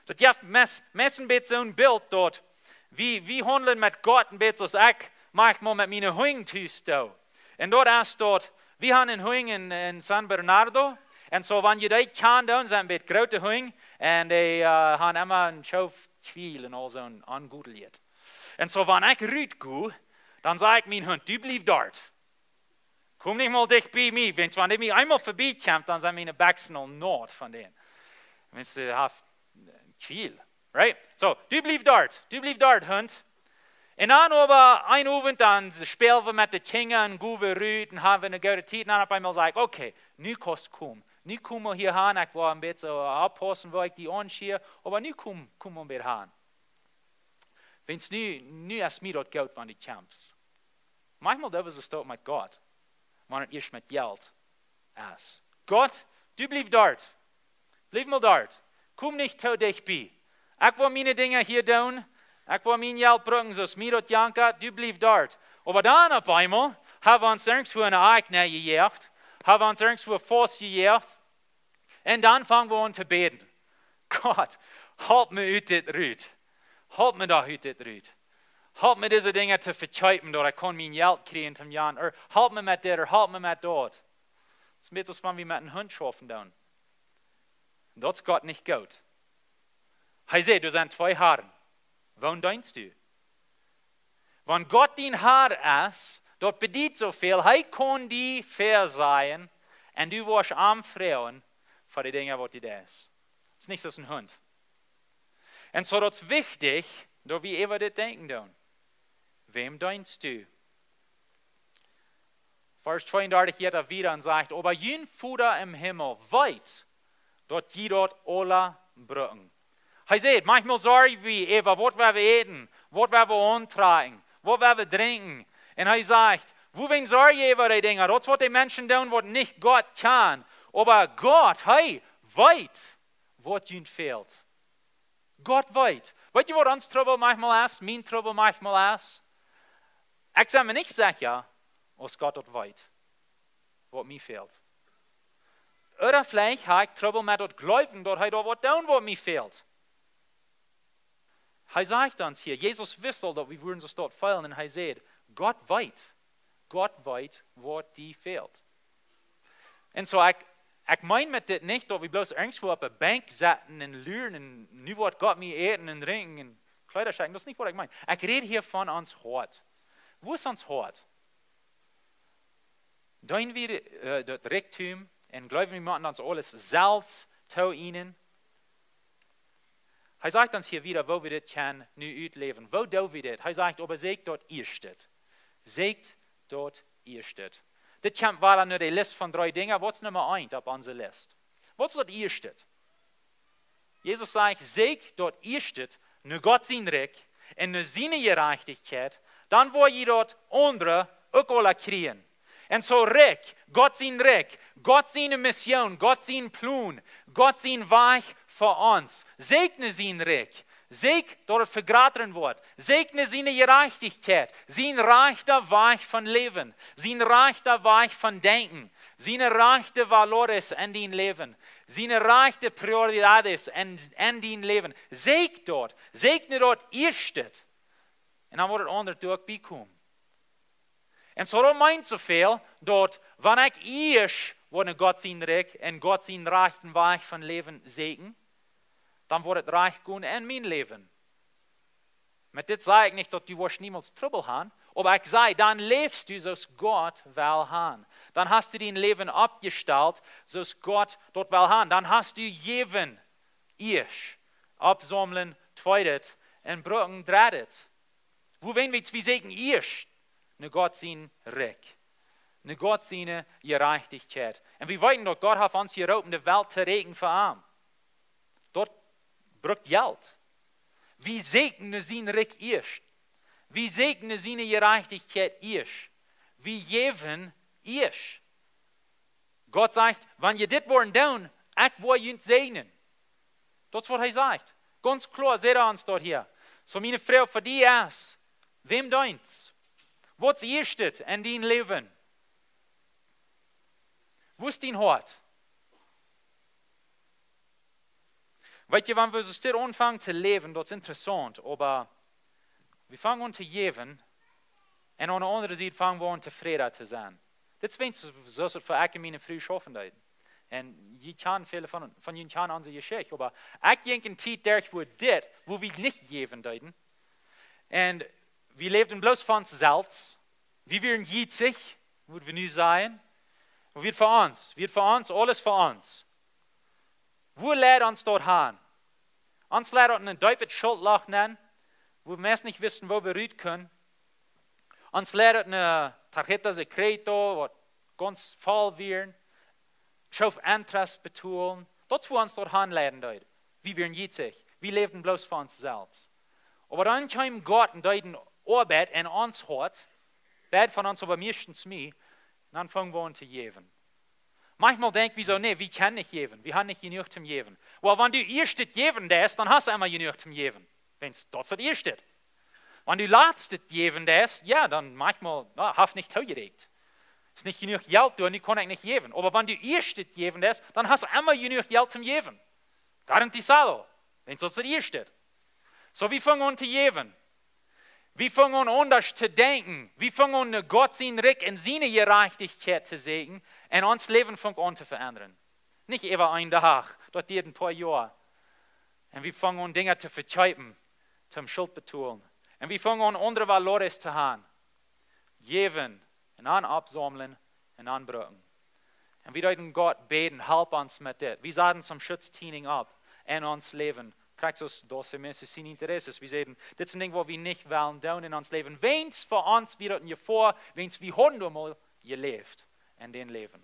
Daut jeft meist, meist een bät soon Bilt daut, wie, wie haundlen met Gott een bät soo aus ekj maunchmol met miene Hunj tus doo. Un daut es daut, wie han een Hunj en, en San Bernardo. Un soo, wan jie dee kjanen, dan sent bät groote Hunj. Un dee, äh, han emma een Schoof Kjwiel un aul soon Ongoodjet. Un soo, wan ekj rut go, dan saj ekj mien Hunt, du bliew doa. Komm nich mol dicht bie mie, wiels wan dee mie eemol verbie kjemt, dan sent miene Bekjsen aul naut von dän. Wiels dee haft een Kjwiel, right? Soo, du bliew doa, du bliew doa, Hunt. Un dan oba een Owent, dan späl wie met de Kjinja un go wie rut un ha wie eene goode Tiet. Un dan opp eemol saj ekj, okay, nu kaust komen. Nu komm mol hia han, ekj well een bät soo oppaussen, woo ekj die aunschia, oba nu komm, komm mol bie han. Wiels nu, nu es mie daut goot, wan du kjemst. Maunchmol doo wie soo stoakj met Gott, wan et ieescht met Jelt es. Gott, du bliew doa. Bliew mol doa. Komm nich too dicht bie. Ekj well miene Dinja hia doonen. Ekj well mien Jelt brucken, soo aus mie daut jankat. Du bliew doa. Oba dan opp eemol ha wie ons irjentwua enne Akj nenn jejoacht. Ha wie ons irjentwua faust jejoacht. Un dan fang wie aun to bäden. Gott, halp mie ut dit rut. Halp mie doa ut dit rut. Halp mie dise Dinja to vekjeepen, daut ekj kaun mien Jelt kjrieen toom jan. Ooda halp mie met dit, ooda halp mie met daut. Daut es een bät soo aus wan wie met een Hunt schaufen doonen. Daut es Gott nich goot. Hee sajcht, doa sent twee Harn. Wäm deenst du? Wan Gott dien Har es, daut bediet soo väl, hee kaun die väasajen un du woascht am froagen fa de Dinja, waut du deist. Daut es nich soo aus een Hunt. Un soo, daut es wichtich, daut wie äwa dit denkjen doonen. Wäm deenst du? Varsch tweeundartich jeit daut wieda un sajcht, oba jun Voda em Himmel weet, daut jie daut aula brucken. Hee sajcht, maunchmol sorj wie äwa, waut wie äten, waut wie auntrakjen, waut wie drinkjen. Un hee sajcht, wuarom sorj jie äwa dee Dinja? Daut es, waut de Menschen doonen, waut nich Gott kjanen. Oba Gott, hee weet, waut junt fält. Gott weet. Weet jie, waut ons Trubbel maunchmol es? Mien Trubbel maunchmol es, ekj sie mie nich secha, aus Gott daut weet, waut mie fält. Ooda veleicht ha ekj Trubbel met daut jleewen, daut hee doa waut doonen, waut mie fält. Hee sajcht ons hia, Jesus wist aul, daut wie wudden soo daut feelen, un hee sajcht, Gott weet. Gott weet, waut die fält. Un soo, ekj, ekj meen met dit nich, daut wie bloos irjentwua opp de Benkj setten un luren un nu woat Gott mie äten un drinkjen un Kjleeda schekjen, daut es nich waut ekj meen. Ekj räd hia von ons Hoat. Woo es ons Hoat? Deenen wie äh, daut Rikjdom un jleewen wie motten ons aules selfst tooeenen? Hee sajcht ons hia wada, woo wie dit kjennen nu utläwen. Woo doo wie dit? Hee sajcht, oba seekjt daut ieeschte. Seekjt daut ieeschte. Dit kjemt wada no de List von dree Dinja. Waut es Numma eent opp onse List? Waut es daut ieeschte? Jesus sajcht, seekjt daut ieeschte no Gott sien Rikj un no siene Jerajchtichkjeit, dan woa jie daut aundre uk aula kjrieen. Un soo Rikj, Gott sien Rikj, Gott siene Mission, Gott sien Plon, Gott sien Wajch fa ons. Seekjt no sien Rikj. Seekjt daut et vegratren woat. Seekjt no siene Jerajchtichkjeit, sien rajchta Wajch von läwen, sien rajchta Wajch von denkjen, siene rajchte valores en dien Läwen, siene rajchte prioridades en, en dien Läwen. Seekjt daut, seekjt no daut ieeschte. Un dan woat daut aundre uk biekomen. Un soo daut meent soo väl, daut wan ekj ieescht woa no Gott sien Rikj un Gott sien rajchten Wajch von läwen seekjen, dan woat et rajcht gonen en mien Läwen. Met dit saj ekj nich, daut du woascht niemols Trubbel han, oba ekj saj, dan läfst du soo aus Gott well han. Dan hast du dien Läwen oppjestalt, soo aus Gott daut well han. Dan hast du jäwen, ieescht, oppsaumlen, tweedet, un brucken, dreddet. Woo wan wie, wie seekjen ieescht no Gott sien Rikj, no Gott siene Jerajchtichkjeit. Un wie weeten, daut Gott haft ons jeroopen, de Welt to rieekjen fa am. Daut brukt Jelt. Wie seekjen no sien Rikj ieescht. Wie seekjen no siene Jerajchtichkjeit ieescht. Wie jäwen ieescht. Gott sajcht, wan jie dit woaren doonen, ekj woa junt säajnen. Daut es waut hee sajcht. Gaunz kloa sajcht hee ons daut hia. Soo miene Froag fa die es, wäm deens? Waut es ieescht en dien Läwen? Woo es dien Hoat? Weet jie, wan wie soo stell aunfangen to läwen, daut es interessaunt, oba wie fangen aun to jäwen un aun de aundre Sied fangen wie aun tofräd to sennen. Dit es weens soo aus et fa ekj un miene Fru schaufen deed. Un jie kjanen, väle von, von junt kjanen onse Jeschicht, oba ekj jinkj eene Tiet derch, woo dit, woo wie nich jäwen deeden. Un wie läwden bloos von ons selfst. Wie wieren jietsich, wudd wie nu sajen. Wie fa ons, wie fa ons, aules fa ons. Woo leid ons daut han? Ons leid daut en een deepet Schultloch nenn, woo wie meist nich wisten, woo wie rut kunnen. Ons leid daut en tarjeta secreto, waut gaunz voll wieren, schoof Interest betolen. Daut es woo ons daut han leiden deed. Wie wieren jietsich. Wie läwden bloos fa ons selfst. Oba dan kjeem Gott un deed eene Oabeit en ons Hoat, beid von ons, oba mieeschtens mie, un dan fungen wie aun to jäwen. Maunchmol denkj wie soo, nä, wie kjennen nich jäwen, wie haben nich jenuach toom jäwen. Well, wan du ieescht daut jäwen deist, dan hast du emma jenuach toom jäwen. Weens daut es daut ieeschte. Wan du latst daut jäwen deist, jo, dan maunchmol, na, hast nich toojeräakjent. Es nich jenuach Jelt doa, nu kaun ekj nich jäwen. Oba wan du ieescht daut jäwen deist, dan hast du emma jenuach Jelt toom jäwen. Garantizado. Weens daut es daut ieeschte. Soo, wie fungen aun to jäwen. Wie fungen aun aundasch to denkjen. Wie fungen aun no Gott sien Rikj un siene Jerajchtichkjeit to seekjen. Un ons Läwen funk aun to veendren. Nich äwa een Dach, daut dieed een poa Joa. Un wie fungen aun Dinja to vekjeepen, toom Schult betolen. Un wie fungen aun aundre valores to han. Jäwen un dan oppsaumlen un dan brucken. Un wie deeden Gott bäden, help ons met dit. Wie saden some Schutztieninj opp en ons Läwen. Krakjt soo aus doce meses sin intereses. Wie säden, dit es een Dinkj, waut wie nich wellen doonen en ons Läwen. Weens fa ons wia daut een Jefoa, weens wie hauden doa mol jeläft en dän Läwen.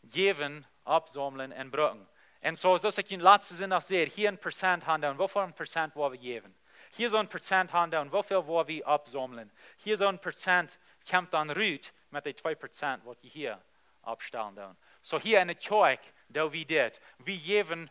Jäwen, oppsaumlen un brucken. Un soo, soo aus ekj junt latsten Sindach säd, hia een Prozent han doonen, woo väl een Prozent woa wie jäwen? Hia soo een Prozent han doonen, woo väl woa wie oppsaumlen? Hia soo een Prozent kjemt dan rut met dee twee Prozent, waut jie hia oppstalen doonen. Soo hia en de Kjoakj doo wie dit. Wie jäwen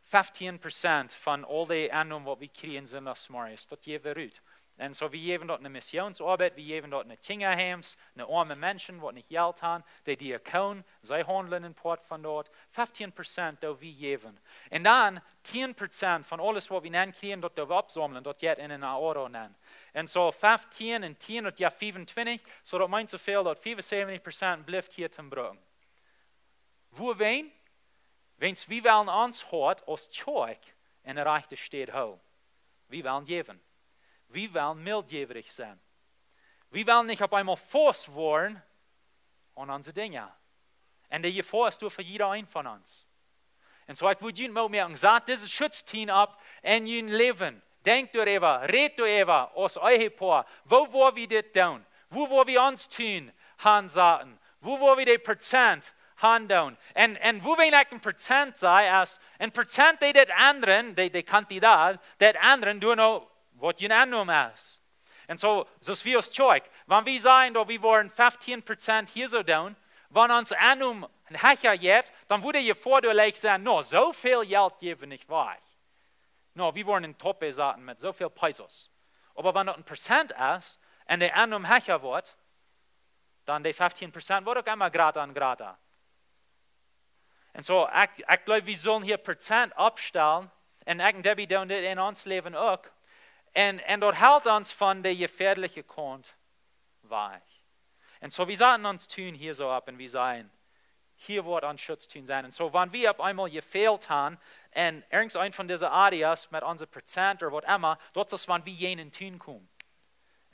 feftieen Prozent von aul dee Ennom, waut wie kjrieen Sindachsmorjes, daut jäw wie rut. Un soo, wie jäwen daut en de Missionsoabeit, wie jäwen daut en de Kjinjaheims, en de oame Menschen, waut nich Jelt han, de Diakoon, see haundlen een Poat von daut. Feftieen Prozent doo wie jäwen. Un dan tieen Prozent von aules, waut wie nenkjrieen, daut doo wie oppsaumlen, daut jeit en een Ahorro nenn. Un soo feftieen un tieen, daut jeft fiefuntwintich, soo daut meent soo väl, daut fiefunsäwentich Prozent blift hia toom brucken. Wuarom? Weens wie wellen ons Hoat aus Kjoakj en de rajchte Städ hoolen. Wie wellen jäwen. Wie wellen mildjäwrich sennen. Wie wellen nich opp eemol faust woaren aun onse Dinja. Un de Jefoa es doa fa jieda een von ons. Un soo, ekj wudd junt Moot moaken, sat dise Schutztien opp en jun Läwen. Denkjt doaräwa, rät doaräwa, aus Ehepoa. Woo woa wie dit doonen? Woo woa wie ons Tun hansaten? Woo woa wie de Prozent handoonen? Un, un woo wan ekj een Prozent saj, es een Prozent, dee dit endren, dee, dee Quantität, dit endren, doa no waut jun Ennom es. Un soo, soo aus wie aus Kjoakj, wan wie sajen, daut wie woaren feftieen Prozent hia soo doonen, wan ons Ennom hecha jeit, dan wudd de Jefoa doa leicht sennen, no, soo väl Jelt jäwen wie nich wajch. No, wie woaren een Tope saten met soo väl Pesos. Oba wan daut een Prozent es, un de Ennom hecha woat, dan de feftieen Prozent woat uk emma jrata un jrata. Un soo, ekj, ekj jleew, wie sullen hia Prozent oppstalen. Un ekj un Debbie doonen dit en ons Läwen uk. Un, un daut helt ons von de jefäadelje Kaunt wajch. Un soo, wie saten ons Tun hia soo opp un wie sajen, hia woat ons Schutztun sennen. Un soo, wan wie opp eemol jefält haben, un irjent een von dise Areas met onse Prozent ooda waut emma, daut es, wan wie jäajen een Tun komen.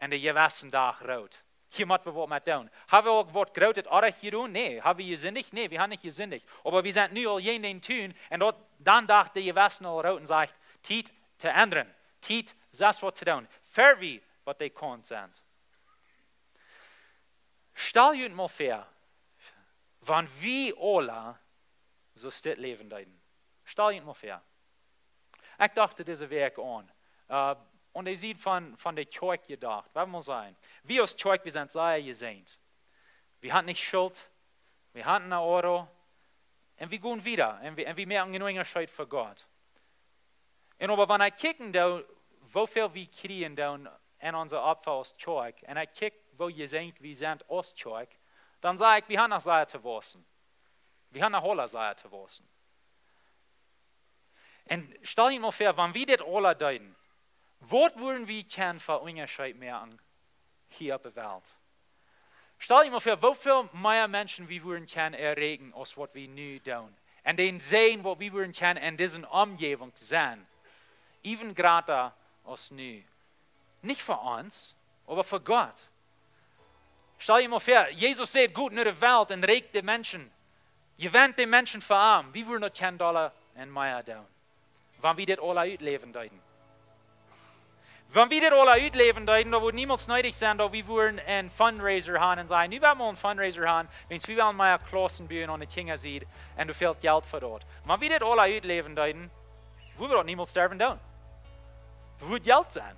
Un de jewessen Dach root. Hia mott wie waut met doonen. Hab wie uk waut Grootet oajch jedonen? Nä. Hab wie jesindicht? Nä, wie haben nich jesindicht. Oba wie sent nu aul jäajen dän Tun un daut, dan docht de jewessen aul root un sajcht, Tiet to endren. Tiet, sest waut to doonen. Ver wie waut dee Kaunt sent. Stal junt mol väa, wan wie aula soo stell läwen deeden. Stal junt mol väa. Ekj docht dise Wäakj aun, äh, aun de Sied von, von de Kjoakj jedocht. Waut mott sennen? Wie aus Kjoakj, wie sent sea jesäajent. Wie haben nich Schult, wie haben een Auto, un wie gonen wieda, un wie, un wie moaken een Unjascheet fa Gott. Un oba wan ekj kjikj doa, woo väl wie kjrieen doa en onse Opfa aus Kjoakj, un ekj kjikj, woo jesäajent wie sent aus Kjoakj, dan saj ekj, wie haben noch sea to wausen. Wie haben noch aula sea to wausen. Un stal junt mol väa, wan wie dit aula deeden, waut wudden wie kjennen fa Unjascheet moaken hia opp de Welt? Stal junt mol väa, woo väl mea Menschen wie wudden kjennen erreichen, aus waut wie nu doonen. Un dän Säajen, waut wie wudden kjennen en dise Omjäwunk sennen. Even jrata aus nu. Nich fa ons, oba fa Gott. Stal junt mol väa, Jesus säd: "Got no de Welt un rieekjt de Menschen. Jewent de Menschen fa am." Wie wudden daut kjennen dolla un mea doonen, wan wie dit aula utläwen deeden. Wan wie dit aula utläwen deeden, dan wudd niemols needich sennen, daut wie wudden een Fundraiser haben un sajen: "Nu woa wie een Fundraiser haben, wiels wie wellen mea Klaussen buen aun de Kjinjasied un doa fält Jelt fa daut." Wan wie dit aula utläwen deeden, wudd wie daut niemols derwen doonen. Wudd Jelt sennen.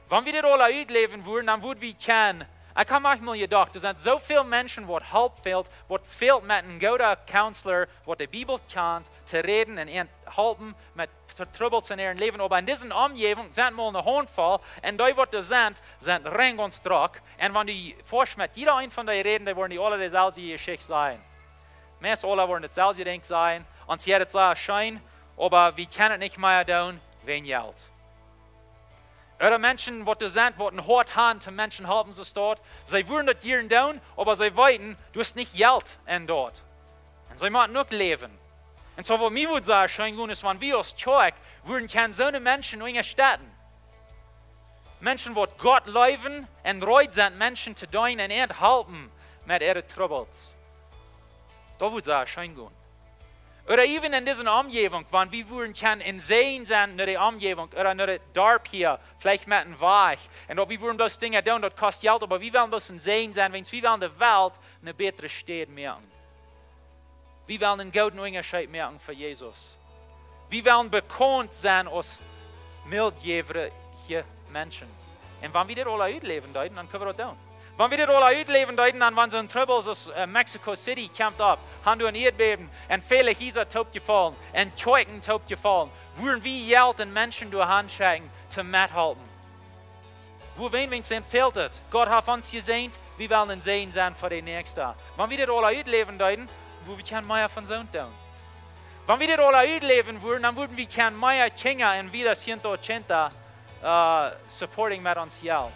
Wan wie dit aula utläwen wudden, dan wudd wie kjennen. Ekj hab machmol jedocht, doa sent soo väl Menschen, waut Help fält, waut fält met een gooda Counselor, waut de Bibel kjant, to räden un an halpen met Tr-, Trubbels en äa Läwen. Oba en dise Omjäwunk sent mau een Hauntvoll, un dee, waut doa sent, sent rein gaunz drock. Un wan du foascht met jieda een von dee räden, dan woaren dee aula deeselwje Jeschicht sajen. Meist aula woaren daut selwje Dinkj sajen: "Ons jeit et sea scheen, oba wie kjennen et nich mea doonen, wäajen Jelt." Ooda Menschen, waut doa sent, waut een Hoat haben to Menschen halpen, soo steit, see wudden daut jieren doonen, oba see weeten, doa es nich Jelt en daut. Un see motten uk läwen. Un soo, waut mie wudd sea scheen gonen, es, wan wie aus Kjoakj wudden kjennen soone Menschen unjastetten. Menschen, waut Gott leewen un reed sent, Menschen to deenen un an halpen met äare Trubbels. Daut wudd sea scheen gonen. Ooda even en dise Omjäwunk, wan wie wudden kjennen een Säajen sennen no de Omjäwunk ooda no daut Darp hia, veleicht met een Wajch. Un daut wie wudden bloos Dinja doonen, daut kost Jelt, oba wie wellen bloos een Säajen sennen, wiels wie wellen de Welt eene bätre Städ moaken. Wie wellen een gooden Unjascheet moaken fa Jesus. Wie wellen bekaunt sennen aus mildjäwrije Menschen. Un wan wie dit aula utläwen deeden, dan kjenn wie daut doonen. Wan wie dit aula utläwen deeden, dan, wan soon Trubbel aus, äh, Mexico City kjemt opp, haben doa een Ieedbäben, un väle Hiesa toopjefaulen, un Kjoakjen toopjefaulen, wudden wie Jelt un Menschen doa han schekjen to methalpen. Woo wan wie sent, fält et. Gott haft ons jesäajent, wie wellen een Säajen sennen fa de Näakjste. Wan wie dit aula utläwen deeden, wudd wie kjennen mea von soont doonen. Wan wie dit aula utläwen wudden, dan wudden wie kjennen mea Kjinja en Vida Ciento Ochenta, äh, supporten met ons Jelt.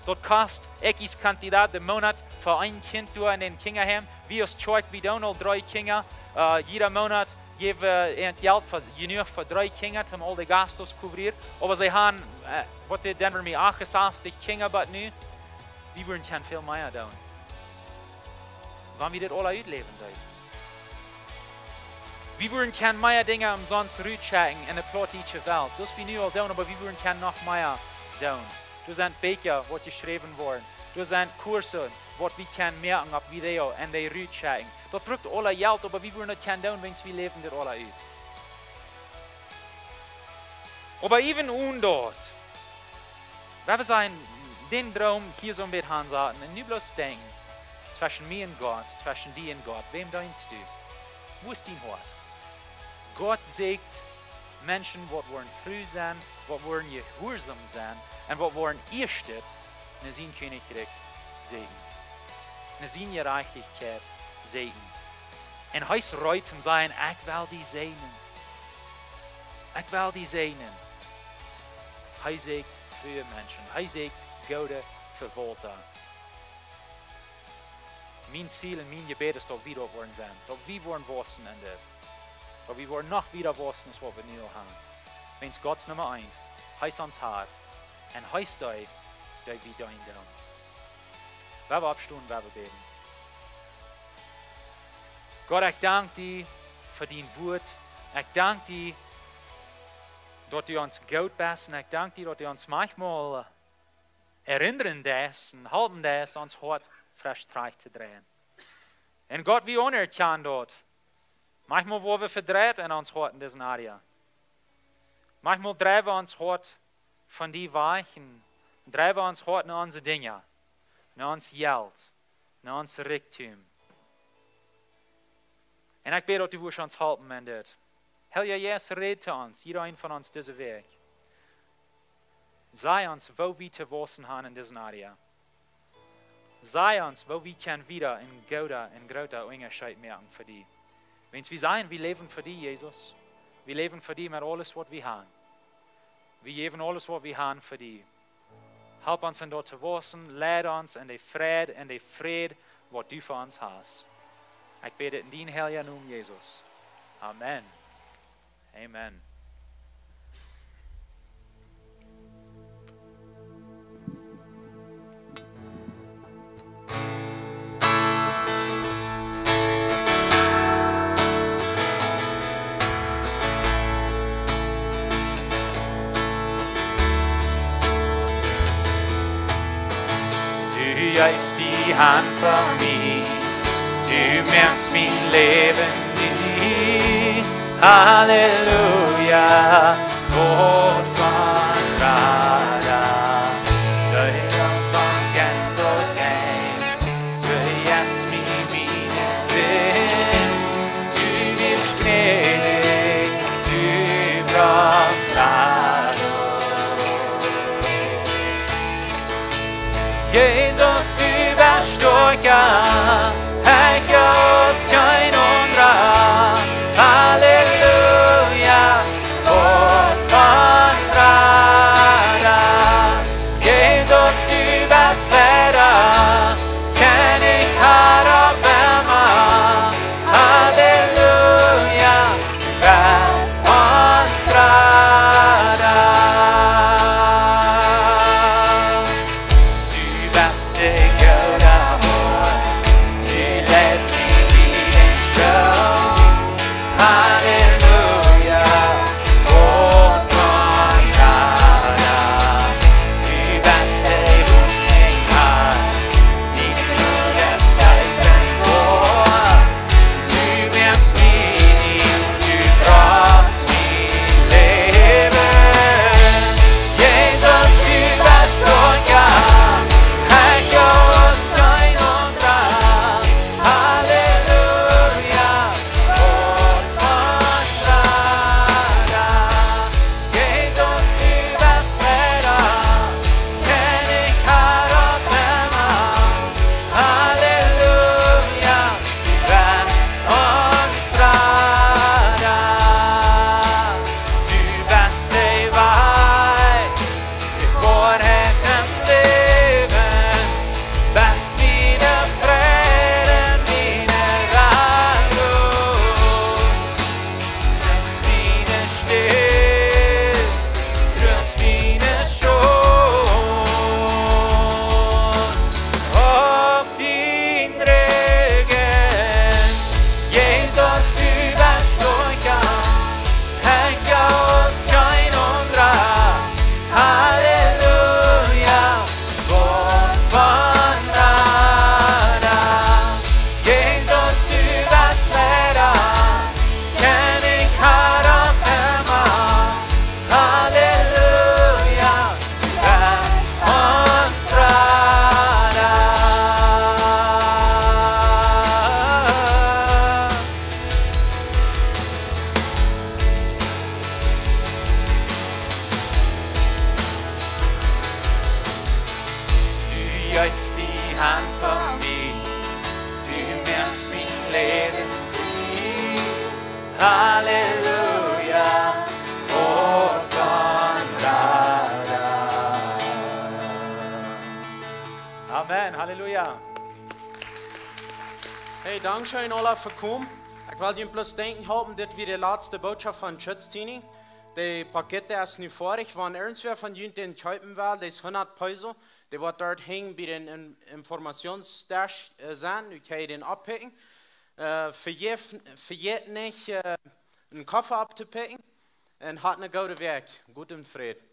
Daut kost X Quantität de Moonat fa een Kjint doa en dän Kjinjaheim. Wie aus Kjoakj, wie doonen aul dree Kjinja, äh, jieda Moonat, jäwen äant Jelt fa, jenuach fa dree Kjinja, om aul de gastos cubrir. Oba see han, äh, waut see, Denver, mie achtunsastich Kjinja, bat nu, wie wudden kjennen väl mea doonen, wan wie dit aula utläwen deeden. Wie wudden kjennen mea Dinja omsonst rutschekjen en de plautdietsche Welt, soo aus wie nu aul doonen, oba wie wudden kjennen noch mea doonen. Doa sent Bieekja, waut jeschräwen woaren. Doa sent Kursen, waut wie kjennen moaken opp Video en dee rutschekjen. Daut brukt aula Jelt, oba wie wudden daut kjennen doonen, wiels wie läwen dit aula ut. Oba even onen daut, wan wie sent dän Droom hia soo een bät han saten un nu bloos denkjen, tweschen mie un Gott, tweschen die un Gott, wäm deenst du? Woo es dien Hoat? Gott säajent Menschen, waut woaren tru sennen, waut woaren jehuarsom sennen un waut woaren ieescht no sien Kjennichrikj säkjen, no siene Jerajchtichkjeit säkjen. Un hee es reed om to sajen: "Ekj well die säajnen. Ekj well die säajnen." Hee säkjt true Menschen. Hee säkjt goode Vewaulta. Mien Ziel un mien Jebäd es, daut wie daut woaren sennen, daut wie woaren wausen en dit, daut wie woaren noch wieda wausen aus waut wie nu aul han. Wiels Gott es Numma eent, hee es ons Har, un hee es dee, dee wie deenen doonen. Wan wie oppstonen, wan wie bäden. Gott, ekj dank die fa dien Wuat. Ekj dank die, daut du ons goot best, un ekj dank die, daut du ons maunchmol, äh, erinnren deist un halpen deist, ons Hoat fresch trigj to dreien. Un Gott, wie aunerkjanen daut maunchmol woa wie vedreit en ons Hoat en dise Area. Maunchmol driewen wie ons Hoat von die wajch un driewen wie ons Hoat no onse Dinja, no ons Jelt, no ons Rikjdom. Un ekj bäd, daut du wurscht ons halpen en dit. Heilja Jeist, räd to ons, jieda een von ons dise Wäakj. Saj ons, woo wie to wausen han en dise Area. Saj ons, woo wie kjennen wieda een gooda un groota Unjascheet moaken fa die. Wiels wie sajen, wie läwen fa die, Jesus. Wie läwen fa die met aules, waut wie han. Wie jäwen aules, waut wie han, fa die. Halp ons en daut to wausen, leid ons en de Freid un de Fräd, waut du fa ons hast. Ekj bäd dit en dien heilja Nomen, Jesus. Amen. Amen. Du jeefst die han fa mie, du moakst mien Läwen nie. Halleluja, Gott von Rada, dee aunfangt en daut Enj, du jeefst mie miene Sind, du best gnädich, du brochst Rada. Jesus, du best stoakja, ekj aus kjeen aundra. Halleluja, oh, Streckst die Hand von mir, du machst mein Leben frei. Halleluja, Gott von Rada. Amen, Halleluja. Hey, dankscheen aula fa komen. Ekj well junt bloos denkjen halpen, dit wia de latste Botschaft von Church Teenie. De Pakjett es nu foadich. Wan irjentwäa von junt dän kjeepen well, dee es hundat Peso. Dee woat doa hinjen bie dän In-, Informationsdesk, äh, sennen. Jie kjennen dän oppikjen. Äh, vejät, vejät nich, äh, een Koffe opptopikjen. Un hat eene goode Wäakj. Goot un Fräd.